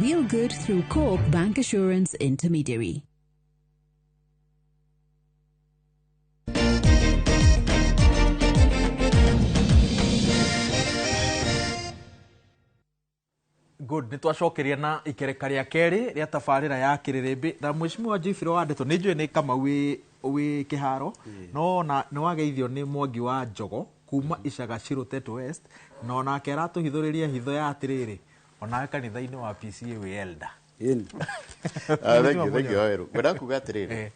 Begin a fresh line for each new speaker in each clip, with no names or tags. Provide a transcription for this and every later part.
Real good through Co-op Bancassurance Intermediary.
Good, nä twacokeria na ikereka rĩa kerĩ rĩa tabarĩra ya kĩrĩrĩmbĩ na mheshimiwa Jeffrey wa Ndeto. Nĩ njũĩ nĩ Kamau wĩ kĩharo, no na nĩ wageithio nĩ Mwangi wa Njogo kuma Icaga Ciruteto West, na onake aratũhithũrĩria hitho ya atĩrĩrĩ, onawe kanitha-inĩ wa PCA wĩ elder.
Ĩni.
Ah, thank you, thank you, Waweru. Ngwenda kuga atĩrĩrĩ,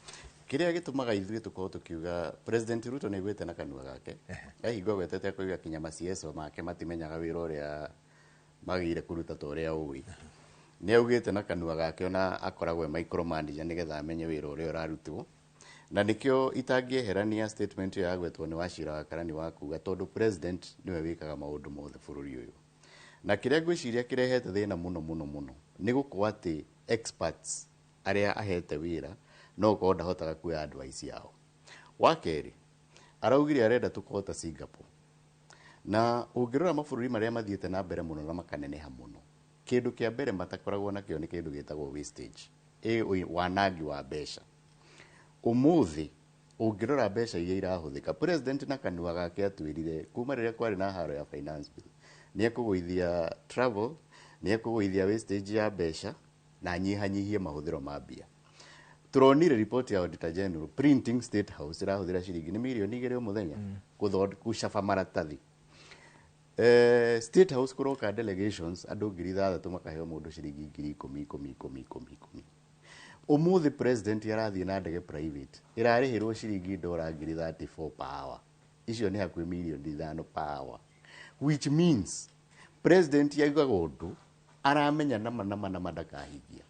kĩrĩa gĩtũmaga ithuĩ tũkorwo tũkiuga President Ruto nĩ aiguĩte na kanua gake, ahingo agwetete akoiga kinya macieco make matimenyaga wĩra ũrĩa magĩire kũruta ta ũrĩa ũĩ. Nĩ augĩte na kanua gake ona akoragwo e micromanager nĩgetha amenye wĩra ũrĩa ũrarutwo, na nĩkĩo itangĩeherania statement ĩyo yagwetwo nĩ Wachira wa Karani wa kuga tondũ president nĩwe wĩkaga maũndũ mothe bũrũri ũyũ. Na kĩrĩa ngwĩciria kĩrehete thĩna mũno mũno mũno nĩ gũkorwo atĩ experts arĩa ahete wĩra no gũkorwo ndahotaga kuoya advice yao. Wa kerĩ, araugire arenda tũkorwo ta Singapore, na ũngĩrora mabũrũri marĩa mathiĩte na mbere mũno na makaneneha mũno, kĩndũ kĩa mbere matakoragwo nakĩo nĩ kĩndũ gĩtagwo wastage, ĩ wanangi wa mbeca. Ũmũthĩ ũngĩrora mbeca iria irahũthĩka, president na kanua gake atwĩrire kuma rĩrĩa kwarĩ na haro ya finance bill nĩ ekũgũithia travel, nĩ ekũgũithia wastage ya mbeca na anyihanyihie mahũthĩro ma mbia. Turonire report ya Auditor General, printing State House ĩrahũthĩra ciringi nĩ mirioni 2 o mũthenya gũcaba maratathi. State House kũroka delegations andũ 6,000, makaheo mũndũ ciringi 10,000, 10, 10, 10, 10. Ũmũthĩ president arathiĩ na ndege private ĩrarĩhĩrwo ciringi ndora 34 per hour. Icio nĩ hakuhĩ mirioni 5 per hour, which means president yaugaga ũndũ aramenya nama nama nama ndakahingia,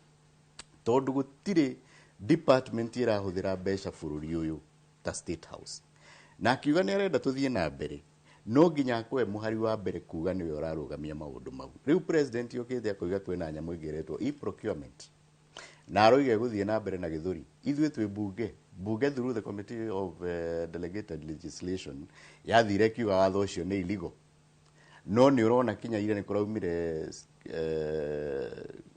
tondũ gũtirĩ department ĩrahũthĩra mbeca bũrũri ũyũ ta State House. Na akiuga nĩ arenda tũthiĩ na mbere, no nginya akwe mũhari wa mbere kuga nĩwe ũrarũgamia maũndũ mau. Rĩu president okĩte akoiga kwĩna nyamũ ĩngĩ ĩretwo e-procurement, na aroiga ĩgũthiĩ na mbere na gĩthũri. Ithuĩ twĩ bunge, bunge through the Committee of Delegated Legislation yathire ĩkiuga watho ũcio nĩ illegal, no nĩ ũrona kinya ira nĩ kũraumire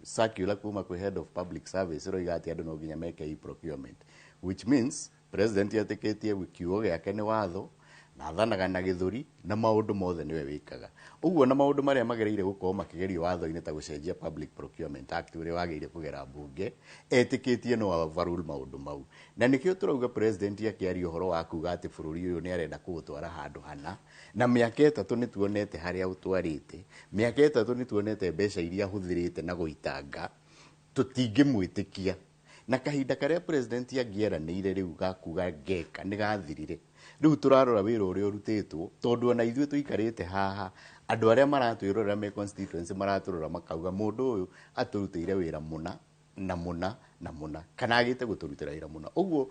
circular kuma kwĩ head of public service ĩroiga atĩ andũ no nginya meke e-procurement, which means president etĩkĩtie kiugo gĩake nĩ watho na athanaga na gĩthũri na maũndũ mothe nĩwe wĩkaga ũguo, na maũndũ marĩa magereire gũkorwo makĩgerio watho-inĩ ta gũcenjia Public Procurement Act ũrĩa wagĩrĩire kũgera bunge, etĩkĩtie no overrule maũndũ mau. Na nĩkĩo tũrauga president akĩaria ũhoro wa kuga atĩ bũrũri ũyũ nĩ arenda kũũtwara handũ hana, na mĩaka 3 nĩ tuonete harĩa ũtwarĩte, mĩaka 3 nĩ tuonete mbeca iria ahũthĩrĩte na gũitanga, tũtingĩmwĩtĩkia. Na kahinda karĩa president angĩeranĩire rĩu gakuga ngeka nĩ gathirire. Rĩu tũrarora wĩra ũrĩa ũrutĩtwo, tondũ ona ithuĩ tũikarĩte haha, andũ arĩa maratwĩrorera me constituency maratũrora makauga mũndũ ũyũ atũrutĩire wĩra mũna na mũna na mũna, kana agĩte gũtũrutĩra wĩra mũna. Ũguo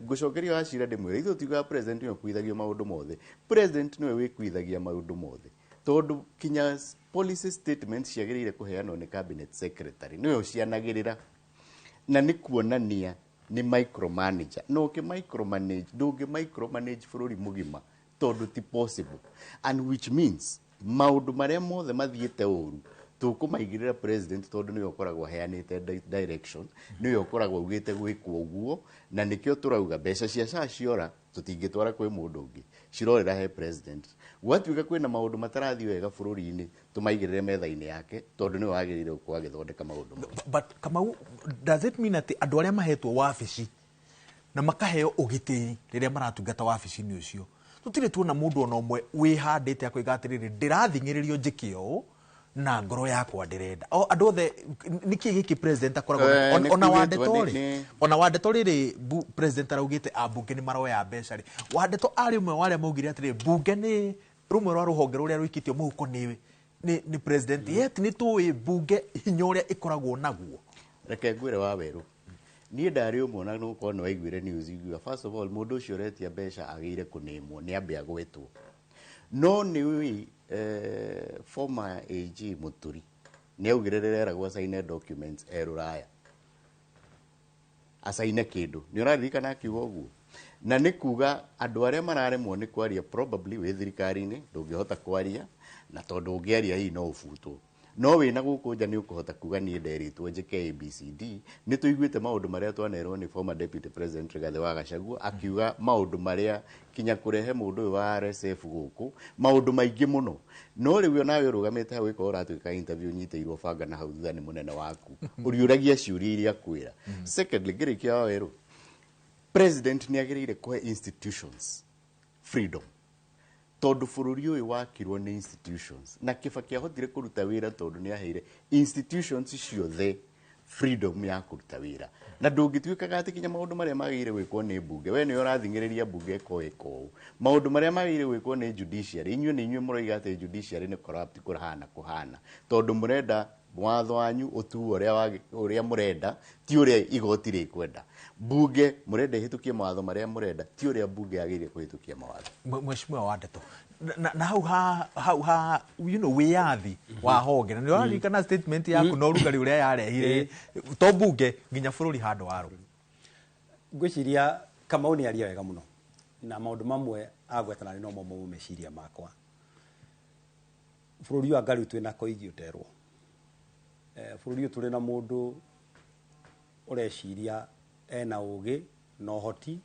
ngũcokeria Wachira ndĩmwĩre ithuĩ tiugaga president nĩwe ũkuithagio maũndũ mothe. President nĩwe wĩkuithagia maũndũ mothe, tondũ kinya policy statements ciagĩrĩire kũheanwo nĩ cabinet secretary, nĩwe ũcianagĩrĩra, na nĩ kuonania nĩ micromanager. Na ũkĩ micromanage, ndũngĩ micromanage bũrũri mũgima tondũ ti possible, and which means maũndũ marĩa mothe mathiĩte ũru tũkũmaigĩrĩra president, tondũ nĩwe ũkoragwo aheanĩte direction, nĩwe ũkoragwo augĩte gwĩkwo ũguo. Na nĩkĩo tũrauga mbeca cia SHA ciora, tũtingĩtwara kwĩ mũndũ ũngĩ, cirorĩra he president. Gwatuĩka kwĩna maũndũ matarathiĩ wega bũrũri-inĩ, tũmaigĩrĩre metha-inĩ yake, tondũ nĩwe wagĩrĩire gũkorwo agĩthondeka maũndũ mau.
But Kamau, does it mean atĩ andũ arĩa mahetwo wabici na makaheo ũgitĩri rĩrĩa maratungata wabici-inĩ ũcio, tũtirĩ tuona mũndũ ona ũmwe wĩhandĩte akoiga atĩrĩrĩ, ndĩrathing'ĩrĩrio njĩke ũũ na ngoro yakwa ndĩrenda o andũ othe? Nĩkĩ gĩkĩ president akoragwo
Nĩ
ona
kugĩtwo
Wandeto rĩ, ona Wandeto rĩrĩ president araugĩte ambunge nĩ maroya mbeca rĩ, Wandeto arĩ ũmwe wa arĩa maugire atĩrĩrĩ, bunge nĩ rũmwe rwa rũhonge rũrĩa rũikĩtio mũhuko nĩ president, yet nĩ tũĩ bunge hinya ũrĩa ĩkoragwo naguo.
Reke ngwĩre wa werũ, niĩ ndarĩ ũmwe, na nĩgũkorwo nĩ waiguire news ingiuga first of all mũndũ ũcio ũretia mbeca agĩire kũnĩmwo nĩ ambe agwetwo. No nĩ ũĩ former AG Mũturi nĩ augire rĩrĩa eragwo acaine documents e rũraya acaine kĩndũ, nĩ ũraririkana akiuga ũguo? Na nĩ kuga andũ arĩa mararemwo nĩ kwaria, probably wĩ thirikari-inĩ ndũngĩhota kwaria, na tondũ ũngĩaria hihi no ũbutwo. No wĩna gũkũ nja nĩ ũkũhota kuga niĩ nderĩtwo njĩke ABCD. Nĩ tũiguĩte maũndũ marĩa twanerwo nĩ former deputy president Rigathĩ wa Gachagua, akiuga maũndũ marĩa kinya kũrehe mũndũ ũyũ wa RSF gũkũ, maũndũ maingĩ mũno. No rĩu onawe ũrũgamĩte hau ĩkorwo ũratuĩka interview, ũnyitĩirwo banga na hau thutha nĩ mũnene waku, ũriũragia ciũria iria kwĩra. Secondly, ngĩrĩkia wa werũ, president nĩ agĩrĩire kũhe institutions freedom, tondũ bũrũri ũyũ wakirwo nĩ institutions, na Kibaki ahotire kũruta wĩra tondũ nĩ aheire institutions ciothe freedom ya kũruta wĩra. Na ndũngĩtuĩkaga atĩ kinya maũndũ marĩa magĩrĩire gwĩkwo nĩ mbunge, we nĩwe ũrathing'ĩrĩria mbunge ĩko ĩka ũũ, maũndũ marĩa magĩrĩire gwĩkwo nĩ judiciary, inyuĩ nĩ inyuĩ mũroiga atĩ judiciary nĩ corrupt kũhana kũhana, tondũ mũrenda watho wanyu ũtuo ũrĩa ũrĩa mũrenda, ti ũrĩa igoti rĩkwenda. Mbunge mũrenda ĩhĩtũkie mawatho marĩa mũrenda, ti ũrĩa mbunge yagĩrĩire kũhĩtũkia mawatho.
Mheshimiwa wa Ndeto, na hau ha wĩyathi wa honge, na nĩ ũraririkana statement yaku na ũrugarĩ ũrĩa yarehire to mbunge nginya bũrũri handũ warũ.
Ngwĩciria Kamau nĩ aria wega mũno, na maũndũ mamwe agwetana nĩ nomo mau meciria makwa. Bũrũri ũyũ anga rĩu twĩna koigi ũterwo. Bũrũri ũyũ tũrĩ na mũndũ ũreciria ena ũgĩ na ũhoti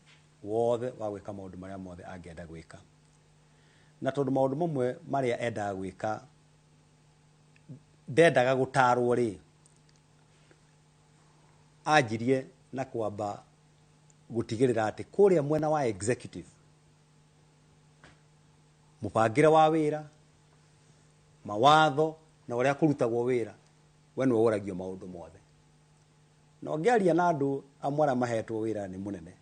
wothe wa gwĩka maũndũ marĩa mothe angĩenda gwĩka, na tondũ maũndũ mamwe marĩa endaga gwĩka ndendaga gũtarwo rĩ, anjirie na kwamba gũtigĩrĩra atĩ kũrĩa mwena wa executive mũbangĩre wa wĩra, mawatho na ũrĩa kũrutagwo wĩra, we nĩwe ũragio maũndũ mothe. Na ũngĩaria na andũ amwe arĩa mahetwo wĩra nĩ mũnene,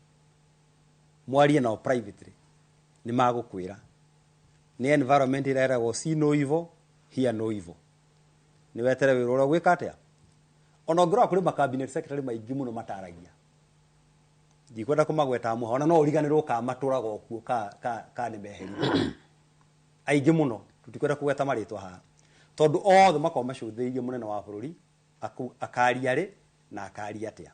mwarie nao privately, nĩ magũkwĩra nĩ environment ĩrĩa ĩragwo see no evil, hear no evil. Nĩ wetere wĩra ũrĩa ũgwĩka atĩa. Ona ũngĩrora kũrĩ ma cabinet secretary maingĩ mũno mataragia, ndikwenda kũmagweta amwe, ona no ũriganĩrwo ka matũraga okuo ka nĩ meherio aingĩ mũno, tũtikwenda kũgweta marĩtwa haha, tondũ othe makoragwo macũthĩrĩirie mũnene wa bũrũri akaria rĩ na akaria atĩa.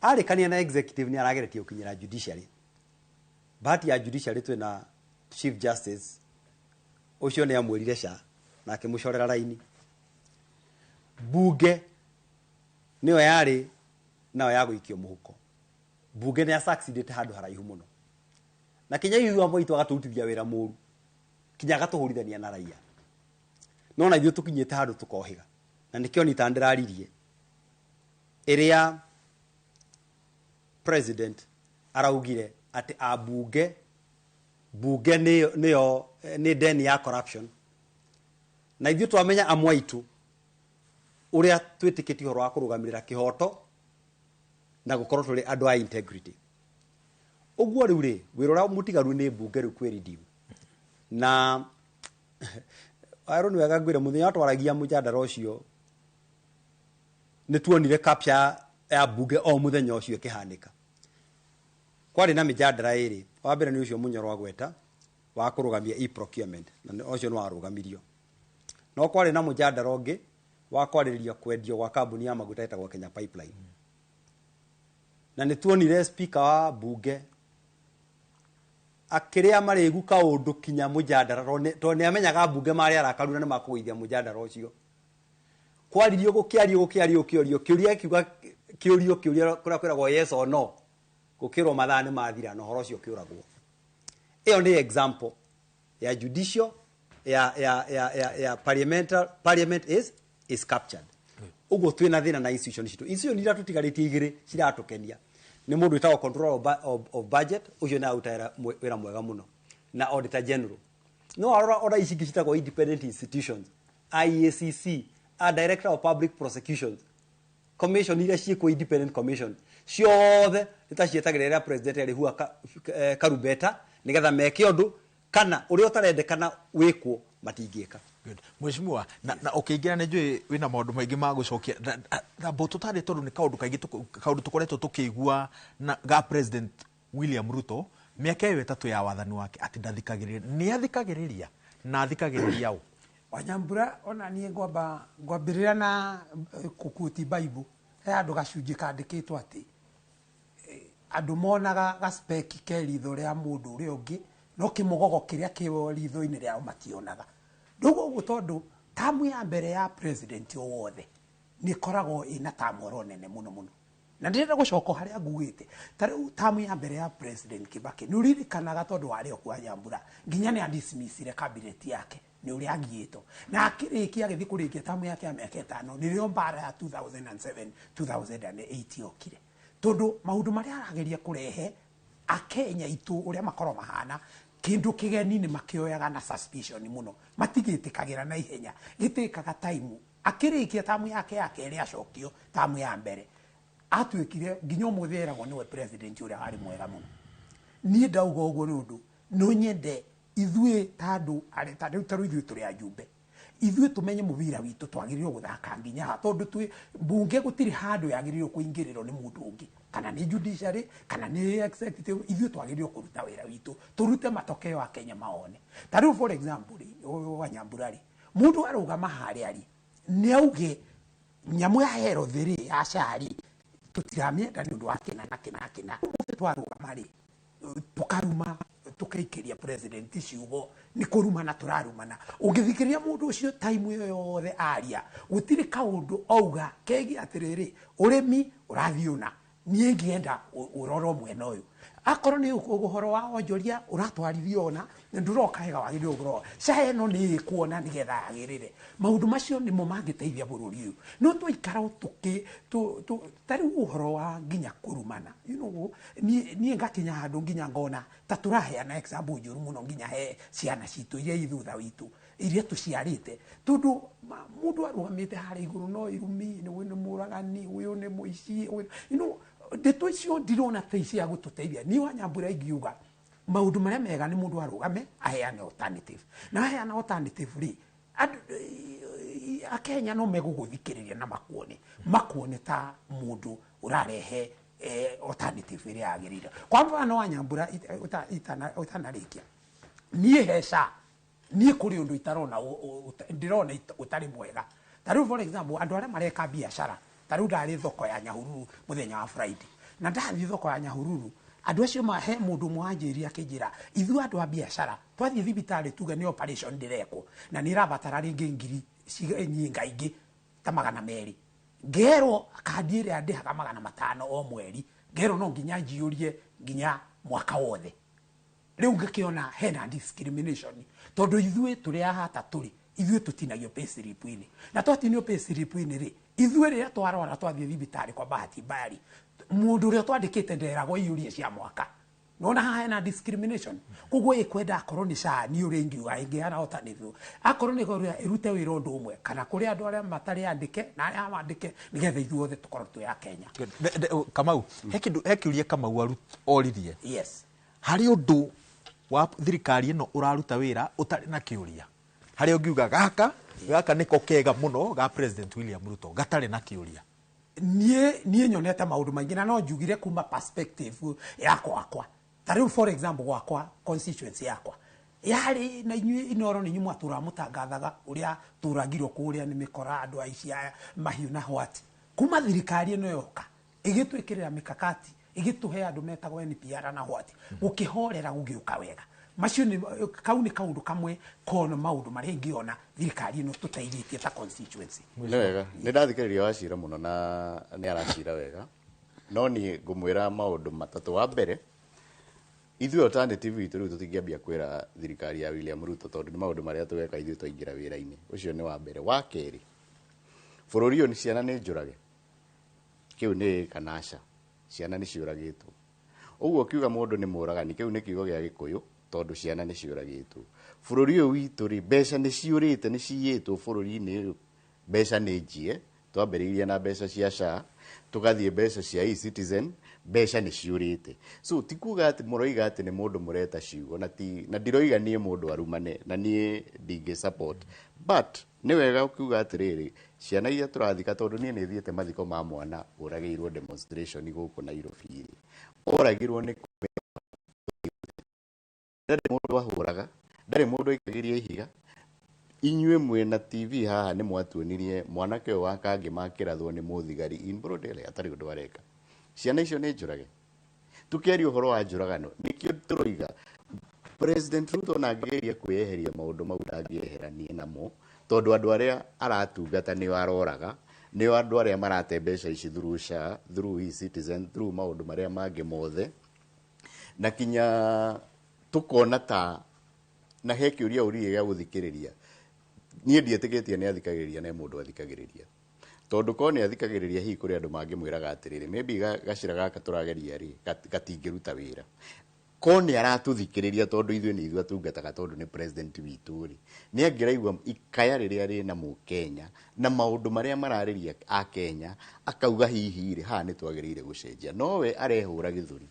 Arĩkania na executive nĩ arageretie gũkinyĩra judiciary. Bahati ya judiciary twĩna chief justice ũcio nĩ amwĩrire ca na akĩmũcorera raini. Bunge nĩyo yarĩ nayo ya gũikio mũhuko. Bunge nĩ ya succeeded handũ haraihu mũno, na kinya ithuĩ amwe aitũ agatũrutithia wĩra mũru, kinya agatũhũrithania na raia, no na ithuĩ tũkinyĩte handũ tũkohĩga. Na nĩkĩo nita ndĩraririe ĩrĩa president araugire atĩ ambunge bunge nĩyo nĩ deni ya corruption, na ithuĩ twamenya amwe aitũ ũrĩa twĩtĩkĩtie ũhoro wa kũrũgamĩrĩra kĩhoto na gũkorwo tũrĩ andũ a integrity. Ũguo rĩu rĩ, wĩra ũrĩa mũtigaru nĩ mbunge rĩu kwĩ redeem. Na arũ nĩ wega ngwĩre, mũthenya twaragia mũjadara ũcio nĩ tuonire capture ya mbunge o mũthenya ũcio ĩkĩhanĩka. Kwarĩ na mĩjadara ĩrĩ, wa mbere nĩ ũcio Mũnyoro agweta wa kũrũgamia e-procurement, na ũcio nĩ warũgamirio. No kwarĩ na mũjadara ũngĩ wa kwarĩrĩria kwendio gwa kambuni ya maguta ĩtagwo Kenya Pipeline. Na nĩ tuonire speaker wa mbunge akĩrĩa marĩgu kaũndũ kinya mũjadara, tondũ nĩ amenyaga mbunge marĩ arakaru na nĩ makũgũithia mũjadara ũcio. Kwaririo gũkĩario gũkĩario gũkĩorio kĩũria kiuga kĩũrio kĩũria kũrĩa kwĩragwo yes or no, gũkĩrwo mathaa nĩ mathira na ũhoro ũcio ũkĩũragwo. Ĩyo nĩ example ya judicial ya parliamentary, parliament is captured. Ũguo twĩna thĩna na institution citũ. Institution iria tũtigarĩtie igĩrĩ ciratũkenia nĩ mũndũ wĩtagwo controller of budget, ũcio nĩ aruta wĩra mwega mũno, na auditor general. No warora ona ici ingĩ citagwo independent institutions, IACC, a director of public prosecutions, commission iria ciĩkwo independent commission ciothe nĩ ta cietagĩrĩra rĩrĩa president arĩhua karumbeta nĩgetha meke ũndũ kana ũrĩa ũtarendekana wĩkwo matingĩka.
Good. Mheshimiwa, na ũkĩingĩra nĩ njũĩ wĩna maũndũ maingĩ ma gũcokia na mbũtũ tarĩ, tondũ nĩ kaũndũ kaingĩ kaũndũ tũkoretwo tũkĩigua na ga President William Ruto mĩaka ĩyo 3 ya wathani wake atĩ ndathikagĩrĩria, nĩ athikagĩrĩria na athikagĩrĩria ũ?
Wanyambura, ona niĩ ngwambĩrĩra na kũkuti Bible. He handũ gacunjĩ kandĩkĩtwo atĩ andũ monaga gaspeki ke ritho rĩa mũndũ ũrĩa ũngĩ, no kĩmũgogo kĩrĩa kĩ ritho-inĩ rĩao mationaga. Ndauga ũguo tondũ Tamu ya mbere ya president o wothe nĩ ĩkoragwo ĩna tamu oro nene mũno mũno, na ndĩrenda gũcoka harĩa ngugĩte. Ta rĩu tamu ya mbere ya President Kibaki, nĩ ũririkanaga, tondũ warĩ o kwa Nyambura, nginya nĩ adismissire cabinet yake nĩ ũrĩa agiĩtwo, na akĩrĩkia agĩthiĩ kũrĩkia tamu yake ya mĩaka 5, nĩrĩo mbara ya 2007 2008 yokire, tondũ maũndũ marĩa arageria kũrehe, Akenya itũ ũrĩa makorwo mahana, kĩndũ kĩgeni nĩ makĩoyaga na suspicion mũno, matigĩtĩkagĩra na ihenya, gĩtĩkaga time. Akĩrĩkia tamu yake ya kerĩ, acokio tamu ya mbere, atuĩkire nginya ũmũthĩ eragwo nĩwe president ũrĩa warĩ mwega mũno. Niĩ ndauga ũguo nĩ ũndũ no nyende ithuĩ ta andũ arĩa ta rĩu ithuĩ tũrĩ ajumbe, ithuĩ tũmenye mũbira witũ twagĩrĩirwo gũthaka nginya ha, tondũ twĩ mbunge, gũtirĩ handũ yagĩrĩirwo kũingĩrĩrwo nĩ mũndũ ũngĩ, kana nĩ judiciary kana nĩ executive. Ithuĩ twagĩrĩirwo kũruta wĩra witũ, tũrute matokeo a Kenya maone. Ta rĩu, for example rĩ, wa Nyambura rĩ, mũndũ arũgama harĩa rĩ, nĩ auge nyamũ ya health rĩ, ya SHA rĩ, tũtiramĩenda nĩ ũndũ wa kĩna na kĩna kĩna. Ũmũthĩ twarũgama rĩ, tũkaruma, tũkaikĩria president ciugo, nĩ kũrumana tũrarumana. Ũngĩthikĩrĩria mũndũ ũcio time ĩyo yothe aria, gũtirĩ kaũndũ auga kegiĩ atĩrĩrĩ, ũrĩmi ũrathiĩ ũna, niĩ ngĩenda ũrorwo mwena ũyũ, akorwo nĩ ũhoro wa onjoria ũratwarithio ona ndũroka wega, wagĩrĩirwo kũrora SHA ĩno nĩ ĩkuona nĩgetha yagĩrĩre. Maũndũ macio nĩmo mangĩteithia bũrũri ũyũ. No twaikara tũkĩ ta rĩu ũhoro wa nginya kũrumana, niĩ ngakinya handũ nginya ngona ta tũraheana example njũru mũno nginya he ciana citũ iria i thutha witũ, iria tũciarĩte, tondũ mũndũ arũgamĩte harĩa igũrũ no irumi, nĩ ũyũ nĩ mũragani, ũyũ nĩ mũici, ndeto icio ndirona ta cia gũtũteithia. Niĩ wa Nyambura ingiuga maũndũ marĩa mega nĩ mũndũ arũgame aheane alternative, na aheana alternative rĩ, Akenya no megũgũthikĩrĩria na makuone ta mũndũ ũrarehe alternative ĩrĩa yagĩrĩire. Kwa mfano, wa Nyambura, ũtanarĩkia, niĩ he SHA, niĩ kũrĩ ũndũ itarona, ndĩrona ũtarĩ mwega. Ta rĩu, for example, andũ arĩa mareka biacara, ta rĩu ndarĩ thoko ya Nyahururu mũthenya wa Friday, na ndathiĩ thoko ya Nyahururu, andũ acio he mũndũ ũmwe wanjĩrire, akĩnjĩra, ithuĩ andũ a biacara twathiĩ thibitarĩ, tuge nĩ operation ndĩrekwo na nĩ ĩrabatara rĩngĩ ngiri nyingaingĩ ta 200, ngerwo kandi ĩrĩa ndĩhaga 500 o mweri, ngerwo no nginya njiyũrie nginya mwaka wothe. Rĩu ngĩkĩona hena discrimination, tondũ ithuĩ tũrĩ ahata tũrĩ ithuĩ tũtinagio payslip-inĩ, na twatinio payslip-inĩ rĩ, ithuĩ rĩrĩa twarwara twathiĩ thibitarĩ, kwa bahati mbaya rĩ, mũndũ ũrĩa twandĩkĩte nderagwo iyũrie cia mwaka. Nona haha hena discrimination. Koguo ĩkwenda akorwo nĩ SHA, niĩ ũrĩa ingiuga ĩngĩhana alternative, akorwo nĩ kũrĩa ĩrute wĩra ũndũ ũmwe, kana kũrĩ andũ arĩa matarĩ andĩke na arĩa mandĩke, nĩgetha ithuothe tũkorwo twĩ a Kenya.
Kamau, he kĩndũ, he kĩũria Kamau oririe.
Yes.
Harĩ ũndũ wa thirikari ĩno ũraruta wĩra ũtarĩ na kĩũria, harĩa ũngiuga gaka nĩko kega mũno ga President William Ruto gatarĩ na kĩũria?
Niĩ nyonete maũndũ maingĩ, na no njugire kuma perspective ya gwakwa. Ta rĩu, for example, gwakwa constituency yakwa yarĩ na inyuĩ Inoro, nĩ inyuĩ mwatũraga mũtangathaga ũrĩa tũragirwo kũrĩa nĩ mĩkora, andũ aici aya mahiũ na what. Kuma thirikari ĩno yoka ĩgĩtwĩkĩrĩra mikakati, ĩgĩtũhe andũ metagwo NPR na what, gũkĩhorera, gũgĩũka wega. Macio nĩ kau nĩ kaũndũ kamwe kona maũndũ marĩa ingĩona thirikari ĩno tũteithĩtie ta constituency.
Nĩ wega, nĩ ndathikĩrĩria Wacira mũno na nĩ aracira wega, no niĩ ngũmwĩra maũndũ matatũ. Wa mbere, ithuĩ alternative itũ rĩu tũtingĩambia kwĩra thirikari ya William Ruto, tondũ nĩ maũndũ marĩa tũgeka ithuĩ twaingĩra wĩra-inĩ ũcio. Nĩ wa mbere. Wa kerĩ, bũrũri ũyũ nĩ ciana nĩ njũrage, kĩu nĩ kana aca, ciana nĩ ciũragĩtwo. Ũguo ũkiuga mũndũ nĩ mũragani, kĩu nĩ kiugo gĩa Gĩkũyũ, tondũ ciana nĩ ciũragĩtwo. Bũrũri ũyũ witũ rĩ, mbeca nĩ ciũrĩte, nĩ ciyĩtwo bũrũri-inĩ ũyũ, mbeca nĩ njie. Twambĩrĩirie na mbeca cia SHA, tũgathiĩ mbeca cia eCitizen, mbeca nĩ ciũrĩte. So ti kuga atĩ mũroiga atĩ nĩ mũndũ mũreta ciugo, na ti na ndiroiga niĩ mũndũ arumane, na niĩ ndingĩ support, but nĩ wega ũkiuga atĩrĩrĩ, ciana iria tũrathika, tondũ niĩ nĩ thiĩte mathiko ma mwana ũragĩirwo demonstration gũkũ Nairobi rĩ, oragirwo nĩ ndarĩ mũndũ ahũraga, ndarĩ mũndũ aikagĩria ihiga. Inyuĩ mwĩna TV haha nĩ mwatuonirie mwanake ũyũ wa Kangĩ makĩrathwo nĩ mũthigari in broad daylight atarĩ ũndũ areka. Ciana icio nĩ njũrage. Tukĩaria ũhoro wa njũragano, nĩkĩo tũroiga President Ruto ona angĩgeria kwĩyeheria maũndũ mau, ndangĩeheranie namo. Tondũ andũ arĩa aratungata nĩo aroraga, nĩo andũ arĩa marate mbeca ici through SHA, through eCitizen, through maũndũ marĩa mangĩ mothe. Na kinya tũkona ta na he kĩũria ũririe gĩa gũthikĩrĩria. Niĩ ndiĩtĩkĩtie nĩ athikagĩrĩria, nĩ mũndũ athikagĩrĩria. Tondũ korwo nĩ athikagĩrĩria, hihi kũrĩ andũ mangĩmwĩraga atĩrĩrĩ, maybe gacĩra gaka tũrageria rĩ, gatingĩruta wĩra. Korwo nĩ aratũthikĩrĩria, tondũ ithuĩ nĩ ithuĩ atungataga, tondũ nĩ president witũ rĩ, nĩ angĩraigua ikaya rĩrĩa rĩna mũkenya na maũndũ marĩa mararĩria a Kenya, akauga hihi rĩ, haha nĩ twagĩrĩire gũcenjia. No we arehũra gĩthũri.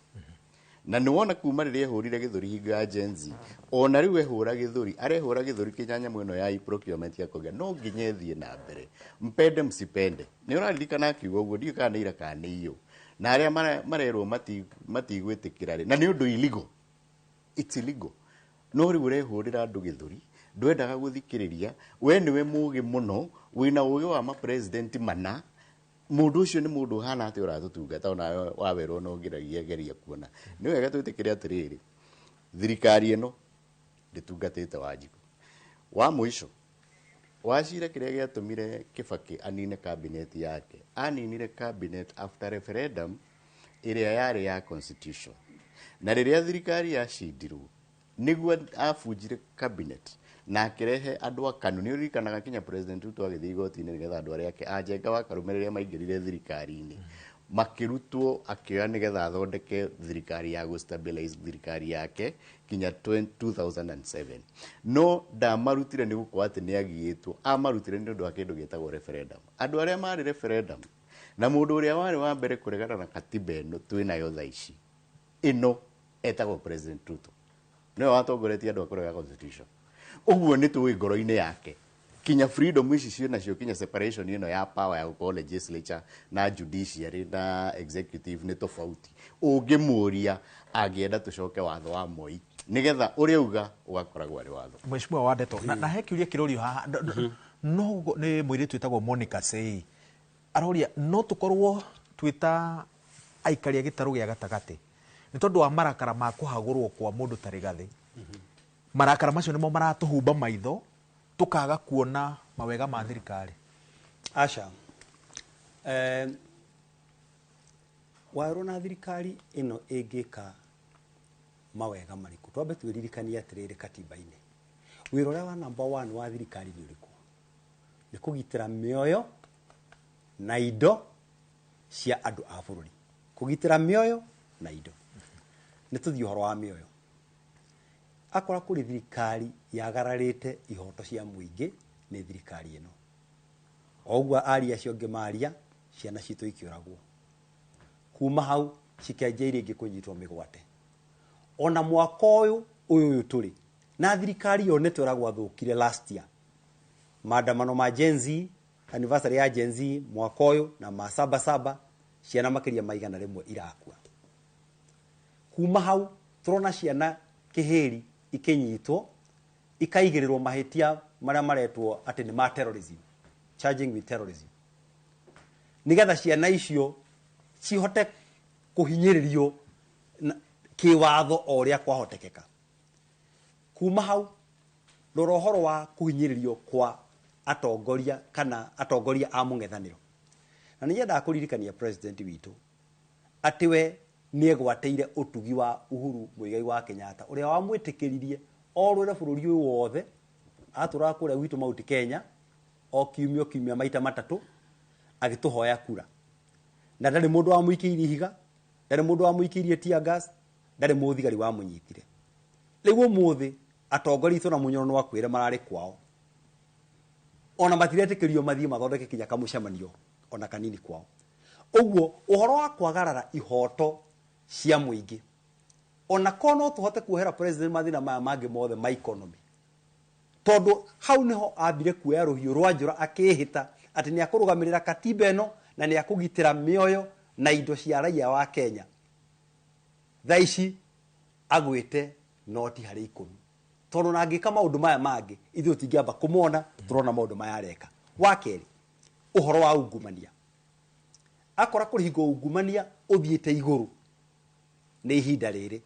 Na nĩ wona kuma rĩrĩa ehũrire gĩthũri hingo ya Gen Z, ona rĩu ehũra gĩthũri, arehũra gĩthũri kinya nyamũ ĩno ya e-procurement ya kuga no nginya ĩthiĩ na mbere, mpende msipende. Nĩ ũraririkana akiuga ũguo, ndiũĩ kana nĩ ira kana nĩ iyũ. Na arĩa marerwo matigwĩtĩkĩra rĩ, na nĩ ũndũ illegal, it's illegal. No rĩu ũrehũrĩra andũ gĩthũri, ndwendaga gũthikĩrĩria. We nĩwe mũgĩ mũno, wĩna ũgĩ wa mapresident mana. Mũndũ ũcio nĩ mũndũ ũhana atĩ ũratũtungata? Onawe wawerwo no ngeragia geria kuona. Nĩ wega twĩtĩkĩre atĩrĩrĩ, thirikari ĩno ndĩtungatĩte Wanjikũ. Wa mũico wacira, kĩrĩa gĩatũmire Kibaki anine cabinet yake, aninire cabinet after referendum ĩrĩa yarĩ ya constitution. Na rĩrĩa thirikari yacindirwo, nĩguo abunjire cabinet na akĩrehe andũ a KANU. Nĩ ũririkanaga kinya President Ruto agĩthiĩ igoti-inĩ nĩgetha andũ arĩa ake a Njenga wa Karume rĩrĩa maingĩrire thirikari-inĩ makĩrutwo, akĩoya nĩgetha athondeke thirikari ya gũ-stabilize thirikari yake kinya 2007. No ndamarutire nĩ gũkorwo atĩ nĩ agiĩtwo, amarutire nĩ ũndũ wa kĩndũ gĩtagwo referendum. Andũ arĩa marĩ referendum na mũndũ ũrĩa warĩ wa mbere kũregana na katiba ĩno twĩnayo thaa ici ĩno etagwo President Ruto, nĩwe watongoretie andũ a kũrega constitution. Ũguo nĩ tũĩ ngoro-inĩ yake kinya freedom ici ciĩ nacio, kinya separation ĩno ya power ya gũkorwo legislature na judiciary na executive nĩ tofauti. Ũngĩmũria, angĩenda tũcoke watho wa Moi, nĩgetha ũrĩa uga ũgakoragwo arĩ watho.
Mheshimiwa wa Ndeto, na he kĩũria kĩrorio haha. No nĩ mũirĩtu wĩtagwo Monica Sei aroria, no tũkorwo twĩta aikari a gĩtarũ gĩa gatagatĩ nĩ tondũ wa marakara ma kũhagũrwo kwa mũndũ ta Rigathĩ, marakara macio nĩmo maratũhumba maitho tũkaga kuona mawega ma thirikari?
Aca. Werũ na thirikari ĩno ĩngĩka mawega marĩkũ? Twambe twĩririkanie atĩrĩrĩ, katiba-inĩ wĩra ũrĩa wa number one wa thirikari nĩ ũrĩkũ? Nĩ kũgitĩra mĩoyo na indo cia andũ a bũrũri. Kũgitĩra mĩoyo na indo. Nĩ tũthiĩ ũhoro wa mĩoyo. Akora kũrĩ thirikari yagararĩte ihoto cia mũingĩ, nĩ thirikari ĩno. O ũguo aria acio angĩ maria, ciana citũ ikĩũragwo, kuma hau cikĩanjia iria ingĩ kũnyitwo mĩgwate. Ona mwaka ũyũ tũrĩ na thirikari yonete ũrĩa gwathũkire last year, maandamano ma Gen Z, anniversary ya Gen Z mwaka ũyũ na ma saba saba, ciana makĩria ma 100 irakua. Kuma hau tũrona ciana kĩhĩri ikĩnyitwo, ikaigĩrĩrwo mahĩtia marĩa maretwo atĩ nĩ ma terrorism, charging with terrorism, nigetha ciana icio cihote kũhinyĩrĩrio kĩwatho o ũrĩa kwahotekeka. Kuma hau rora ũhoro wa kũhinyĩrĩrio kwa atongoria kana atongoria a mũng'ethanĩro. Na nĩ nyendaga kũririkania president witũ atĩ we nĩ egwatĩire ũtugi wa Uhuru Muigai wa Kenyatta, ũrĩa wamwĩtĩkĩririe orũre bũrũri ũyũ wothe. Atũraga kũrĩa gwitũ Mount Kenya o kiumia o kiumia maita matatũ agĩtũhoya kura, na ndarĩ mũndũ wamũikĩirie ihiga, ndarĩ mũndũ wamũikĩirie tear gas, ndarĩ mũthigari wamũnyitire. Rĩu ũmũthĩ atongoria itũ na mũnyoro no akwĩre mararĩ kwao, ona matiretĩkĩrio mathiĩ mathondeke kinya kamũcemanio ona kanini kwao. Ũguo ũhoro wa kwagarara ihoto cia mũingĩ, ona korwo no tũhote kuohera president mathĩna maya mangĩ mothe ma economy, tondũ hau nĩho ambire kuoya rũhiũ rwa njora akĩĩhĩta atĩ nĩ akũrũgamĩrĩra katiba ĩno na nĩ akũgitĩra mĩoyo na indo cia raia wa Kenya. Thaa ici agwĩte noti harĩ 10, tondũ na angĩka maũndũ maya mangĩ ithuĩ tũtingĩamba kũmona, tũrona maũndũ maya areka. Wa kerĩ, ũhoro wa ungumania. Akora kũrĩ hingo ungumania ũthiĩte igũrũ, nĩ ihinda rĩrĩ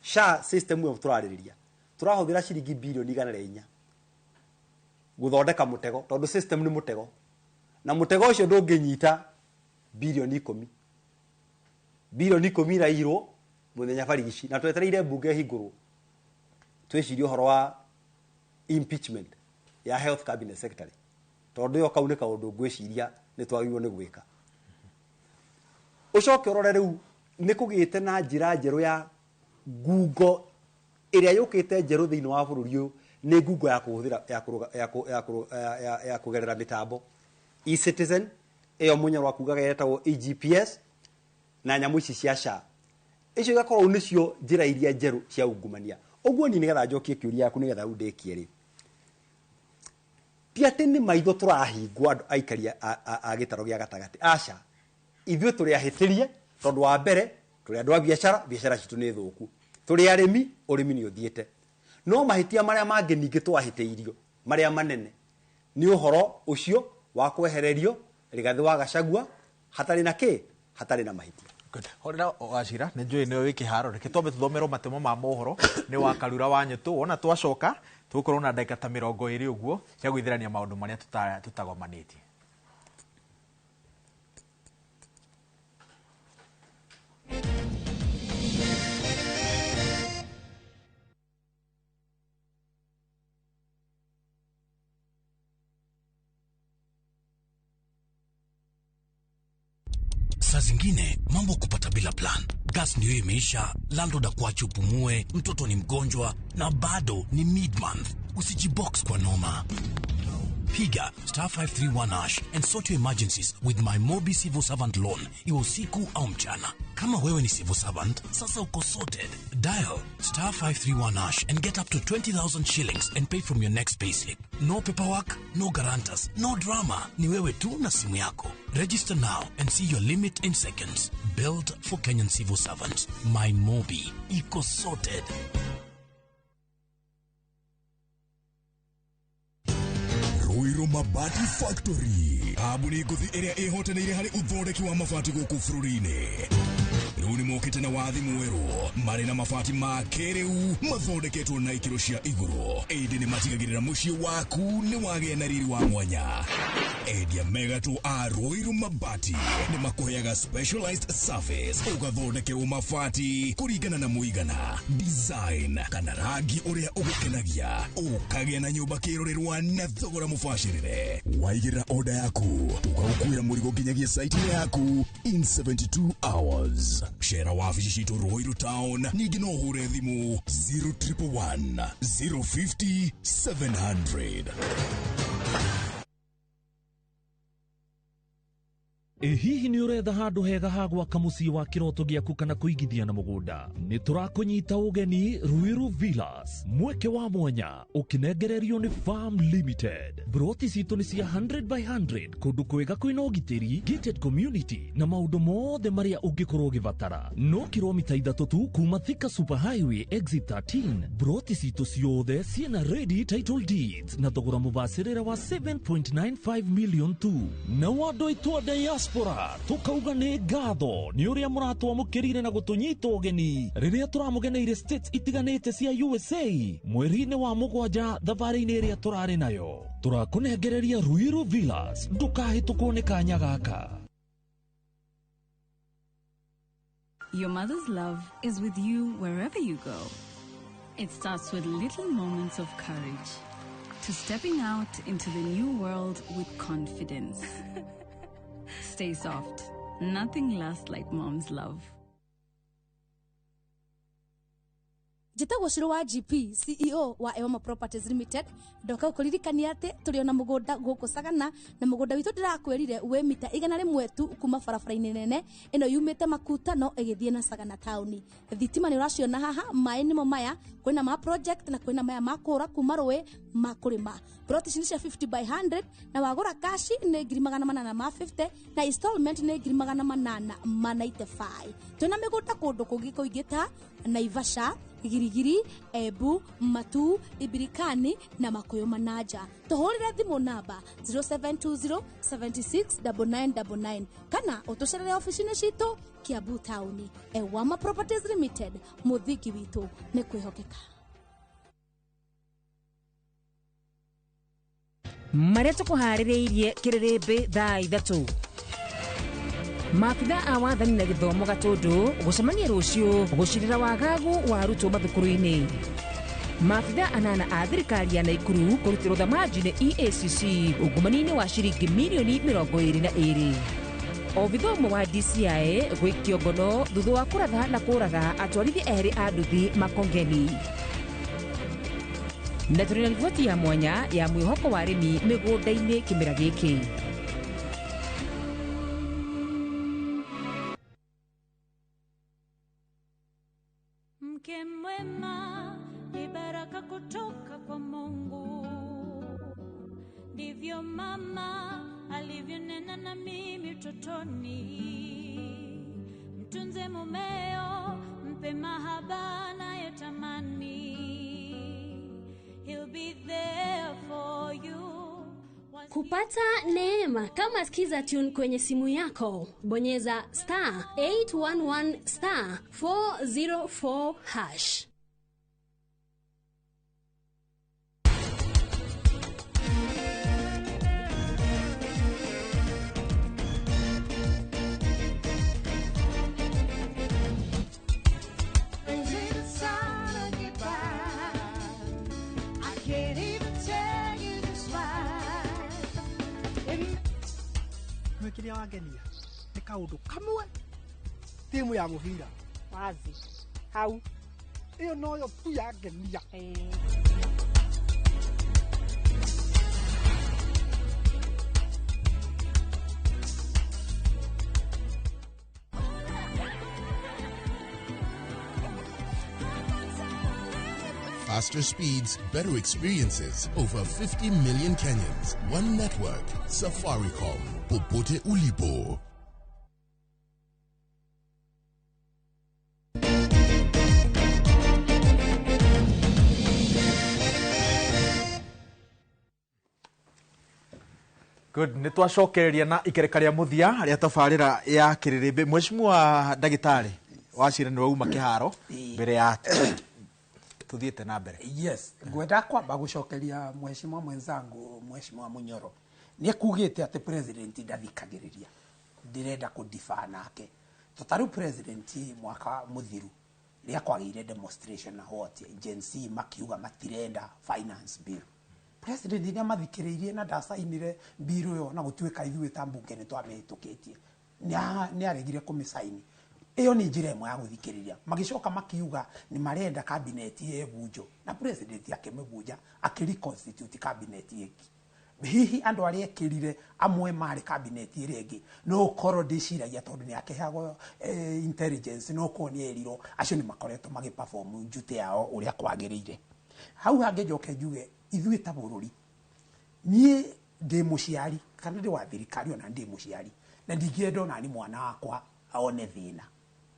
SHA system ĩyo tũrarĩrĩria, tũrahũthĩra ciringi birioni 104. Gũthondeka mũtego, tondũ system nĩ mũtego, na mũtego ũcio ndũngĩnyita bilioni 10. Bilioni 10 irairwo mũthenya barigici, na twetereire mbunge ĩhingũrwo twĩcirie ũhoro wa impeachment ya health cabinet secretary, tondũ ĩyo kau nĩ kaũndũ ngwĩciria nĩ twagĩrĩirwo nĩ gwĩka. Ũcoke ũrore rĩu nĩ kũgĩte na njĩra njerũ ya ngungo ĩrĩa yũkĩte njerũ thĩinĩ wa bũrũri ũyũ, nĩ ngungo ya kũhũthĩra ya kũgerera mĩtambo e-citizen ĩyo Mũnyoro akugaga yetagwo eGPS, na nyamũ ici cia SHA icio igakorwo nĩcio njĩra iria njerũ cia ungumania. Ũguo niĩ nĩgetha njokie kĩũria yaku, nĩgetha rĩu ndĩkie rĩ, ti atĩ nĩ maitho tũrahingwo andũ aikari a gĩtaro gĩa gatagatĩ, aca, ithuĩ tũrĩ ahĩtĩrie, tondũ wa mbere tũrĩ andũ a biacara, biacara citũ nĩ thũku, tũrĩ arĩmi, ũrĩmi nĩ ũthiĩte, no mahĩtia marĩa mangĩ ningĩ twahĩtĩirio marĩa manene nĩ ũhoro ũcio wa kwehererio Rigathĩ wa Gachagua hatarĩ na kĩ, hatarĩ na mahĩtia.
Horera Wachira, nĩ njũĩ nĩwe wĩ kĩharo, reke twambe tũthomerwo matemo ma mohoro nĩ wa Karura wa Nyũtũ. Wona twacoka tũgũkorwo na ndagĩka ta 20 ũguo cia gwĩthĩrania maũndũ marĩa tũtagomanĩtie.
Saa zingine mambo kupata bila plan. Gas ndio imeisha, landlord akuache upumue, mtoto ni mgonjwa na bado ni mid-month. Usijibox kwa noma. Piga *531# and sort your emergencies with my Mobi Civil Servant Loan, iwe usiku au mchana. Kama wewe ni civil servant, sasa uko sorted. Dial *531# and get up to 20,000 shillings and pay from your next payslip. No paperwork, no guarantors, no drama. Ni wewe tu na simu yako. Register now and see your limit in seconds. Built for Kenyan civil servants. My Mobi. Iko sorted.
Ruiru Mabati Factory, kambuni ngũthi ĩrĩa ĩhotanĩire harĩ ũthondeki wa mabati gũkũ bũrũri-inĩ. Rĩu nĩ mokĩte na wathi mwerũ, marĩ na mabati ma kĩrĩu mathondeketwo na ikĩro cia igũrũ, ĩndĩ nĩ matigagĩrĩra mũciĩ waku nĩ wagĩa na riri wa mwanya. Endia megatũ a Ruiru Mabati nĩ makũheaga specialized service, ũgathondekerwo mabati kũringana na mũigana, design kana rangi ũrĩa ũgũkenagia, ũkagĩa na nyũmba kĩrorerwa na thogora mũbacĩrĩre. Waigĩrĩra order yaku, tũgagũkuĩra mũrigo nginyagia site-inĩ yaku in 72 hours. Shera wabici citũ Ruiru Town, ningĩ no ũhũre thimũ 0111 050 700.
Ĩ hihi nĩ ũretha handũ hega ha gwaka mũciĩ wa kĩroto gĩaku kana kũigithia na mũgũnda? Nĩ tũrakũnyita ũgeni Ruiru Villas, mweke wa mwanya ũkĩnengererio nĩ Farm Limited. Broti citũ nĩ cia 100 by 100, kũndũ kwega kwĩna ũgitĩri, gated community na maũndũ mothe marĩa ũngĩkorwo ũgĩbatara. No kilomita 3 tu kuma Thika Super Highway exit 13. Broti citũ ciothe ciĩna ready title deeds na thogora mũbacĩrĩre wa 7.95 million tu. Na andũ aitũ a diaspora tukauga nĩ ngatho nĩ ũrĩa mũratwamũkĩrire na gũtũnyita ũgeni rĩrĩa tũramũgeneire states itiganĩte cia USA mweri-inĩ wa 7 thabarĩ-inĩ ĩrĩa tũrarĩ nayo. Tũrakũnengereria Ruiru Villas, ndũkahĩtũkwo nĩ kanya gaka.
Your mother's love is with you wherever you go. It starts with little moments of courage to stepping out into the new world with confidence. Stay soft. Nothing lasts like mom's love.
Njĩtagwo Shiro wa GP, CEO wa Ewama Properties Limited. Ndoka gũkũririkania atĩ tũrĩ ona mũgũnda gũkũ Sagana, na mũgũnda witũ ndĩrakwĩrire wĩ mita 100 tu kuma barabara-inĩ nene ĩno yumĩte Makutano ĩgĩthiĩ na Sagana taũni. Thitima nĩ ũraciona haha, maĩ nĩmo maya, kwĩna ma project na kwĩna maya ma kũra kuma rũĩ ma kũrĩma. Plot ici nĩ cia 50 by 100 na wagũra kashi nĩ 850 na installment nĩ 895. Twĩna mĩgũnda kũndũ kũngĩ kũingĩ ta Naivasha, Girigiri, Ebu, Matu, Ibirikani na Makuyu Manaja. Tuhurire thimu namba 0720 76 9999 kana utucerere ofici-inĩ citũ Kiambu taũni. Ewama Properties Limited, mũthingi witũ nĩ kwĩhokeka.
Marĩa tũkũharĩrĩirie kĩrĩrĩmbĩ thaa 3. Maabitha a wathani na gĩthomo Gatũndũ gũcemania rũciũ gũcirĩra wagagu wa arutwo mathukuru-inĩ. Maabitha 8 a thirikari ya Naikuru kũrutĩrwo thamanji nĩ EACC ungumania-inĩ wa ciringi mirioni 22. Obitha ũmwe wa DCI gwĩkio ngono thutha wa kũratha na kũraga atwarithia erĩ a nduthi Makongeni. Na tũrĩ na riboti ya mwanya ya mwĩhoko wa arĩmi mĩgũnda-inĩ kĩmera gĩkĩ.
Mke mwema ni baraka kutoka kwa Mungu, ndivyo mama alivyonena na mimi utotoni. Mtunze mumeo, mpe mahaba anayotamani, he'll be there for you.
Kupata neema kama Skiza Tune kwenye simu yako, bonyeza star 811 star 404 hash.
Kiria wangenia nĩ kaũndũ kamwe timu ya mũbira
wazi hau
ĩyo noyo tu yangenia.
Faster speeds, better experiences. Over 50 million Kenyans. One network. Safaricom. Popote ulipo.
Good. Nĩ twacokereria na ikereka rĩa mũthia rĩa tabarĩra ya kĩrĩrĩmbĩ. Mheshimiwa ndagĩtarĩ wacira nĩ wauma kĩharo mbere ya tuthiĩte na mbere.
Yes, ngwenda kwamba gũcokeria mheshimiwa mwenzangu mheshimiwa Munyoro. Nĩ kugĩte atĩ president ndathikagĩrĩria. Ndĩrenda kũdifa nake. Tũtarĩ president mwaka mũthiru rĩa kwagĩire demonstration na what Gen Z makiuga matirenda finance bill. President nĩ amathikĩrĩirie na ndacainire bill ĩyo na gũtuĩka ithuĩ ta mbunge nĩ twamĩhĩtũkĩtie. Nĩ aregire kũmĩcaini. Iyo ni njira ĩmwe ya gũthikĩrĩria. Magĩcoka makiuga nĩ marenda cabinet ĩbunjo na president akĩmĩbunja akĩreconstitute cabinet ĩngĩ. Hihi andũ arĩa ekĩrire amwe marĩ cabinet ĩrĩa ĩngĩ no ũkorwo ndĩciragia tondũ nĩ akĩheagwo intelligence no ũkorwo nĩ erirwo acio nĩ makoretwo magĩperform duty yao ũrĩa kwagĩrĩire. Hau hangĩ njoke njuge ithuĩ ta bũrũri, niĩ ndĩ mũciari kana ndĩ wa thirikari ona ndĩ mũciari na ndingĩenda ona ni mwana wakwa one thĩna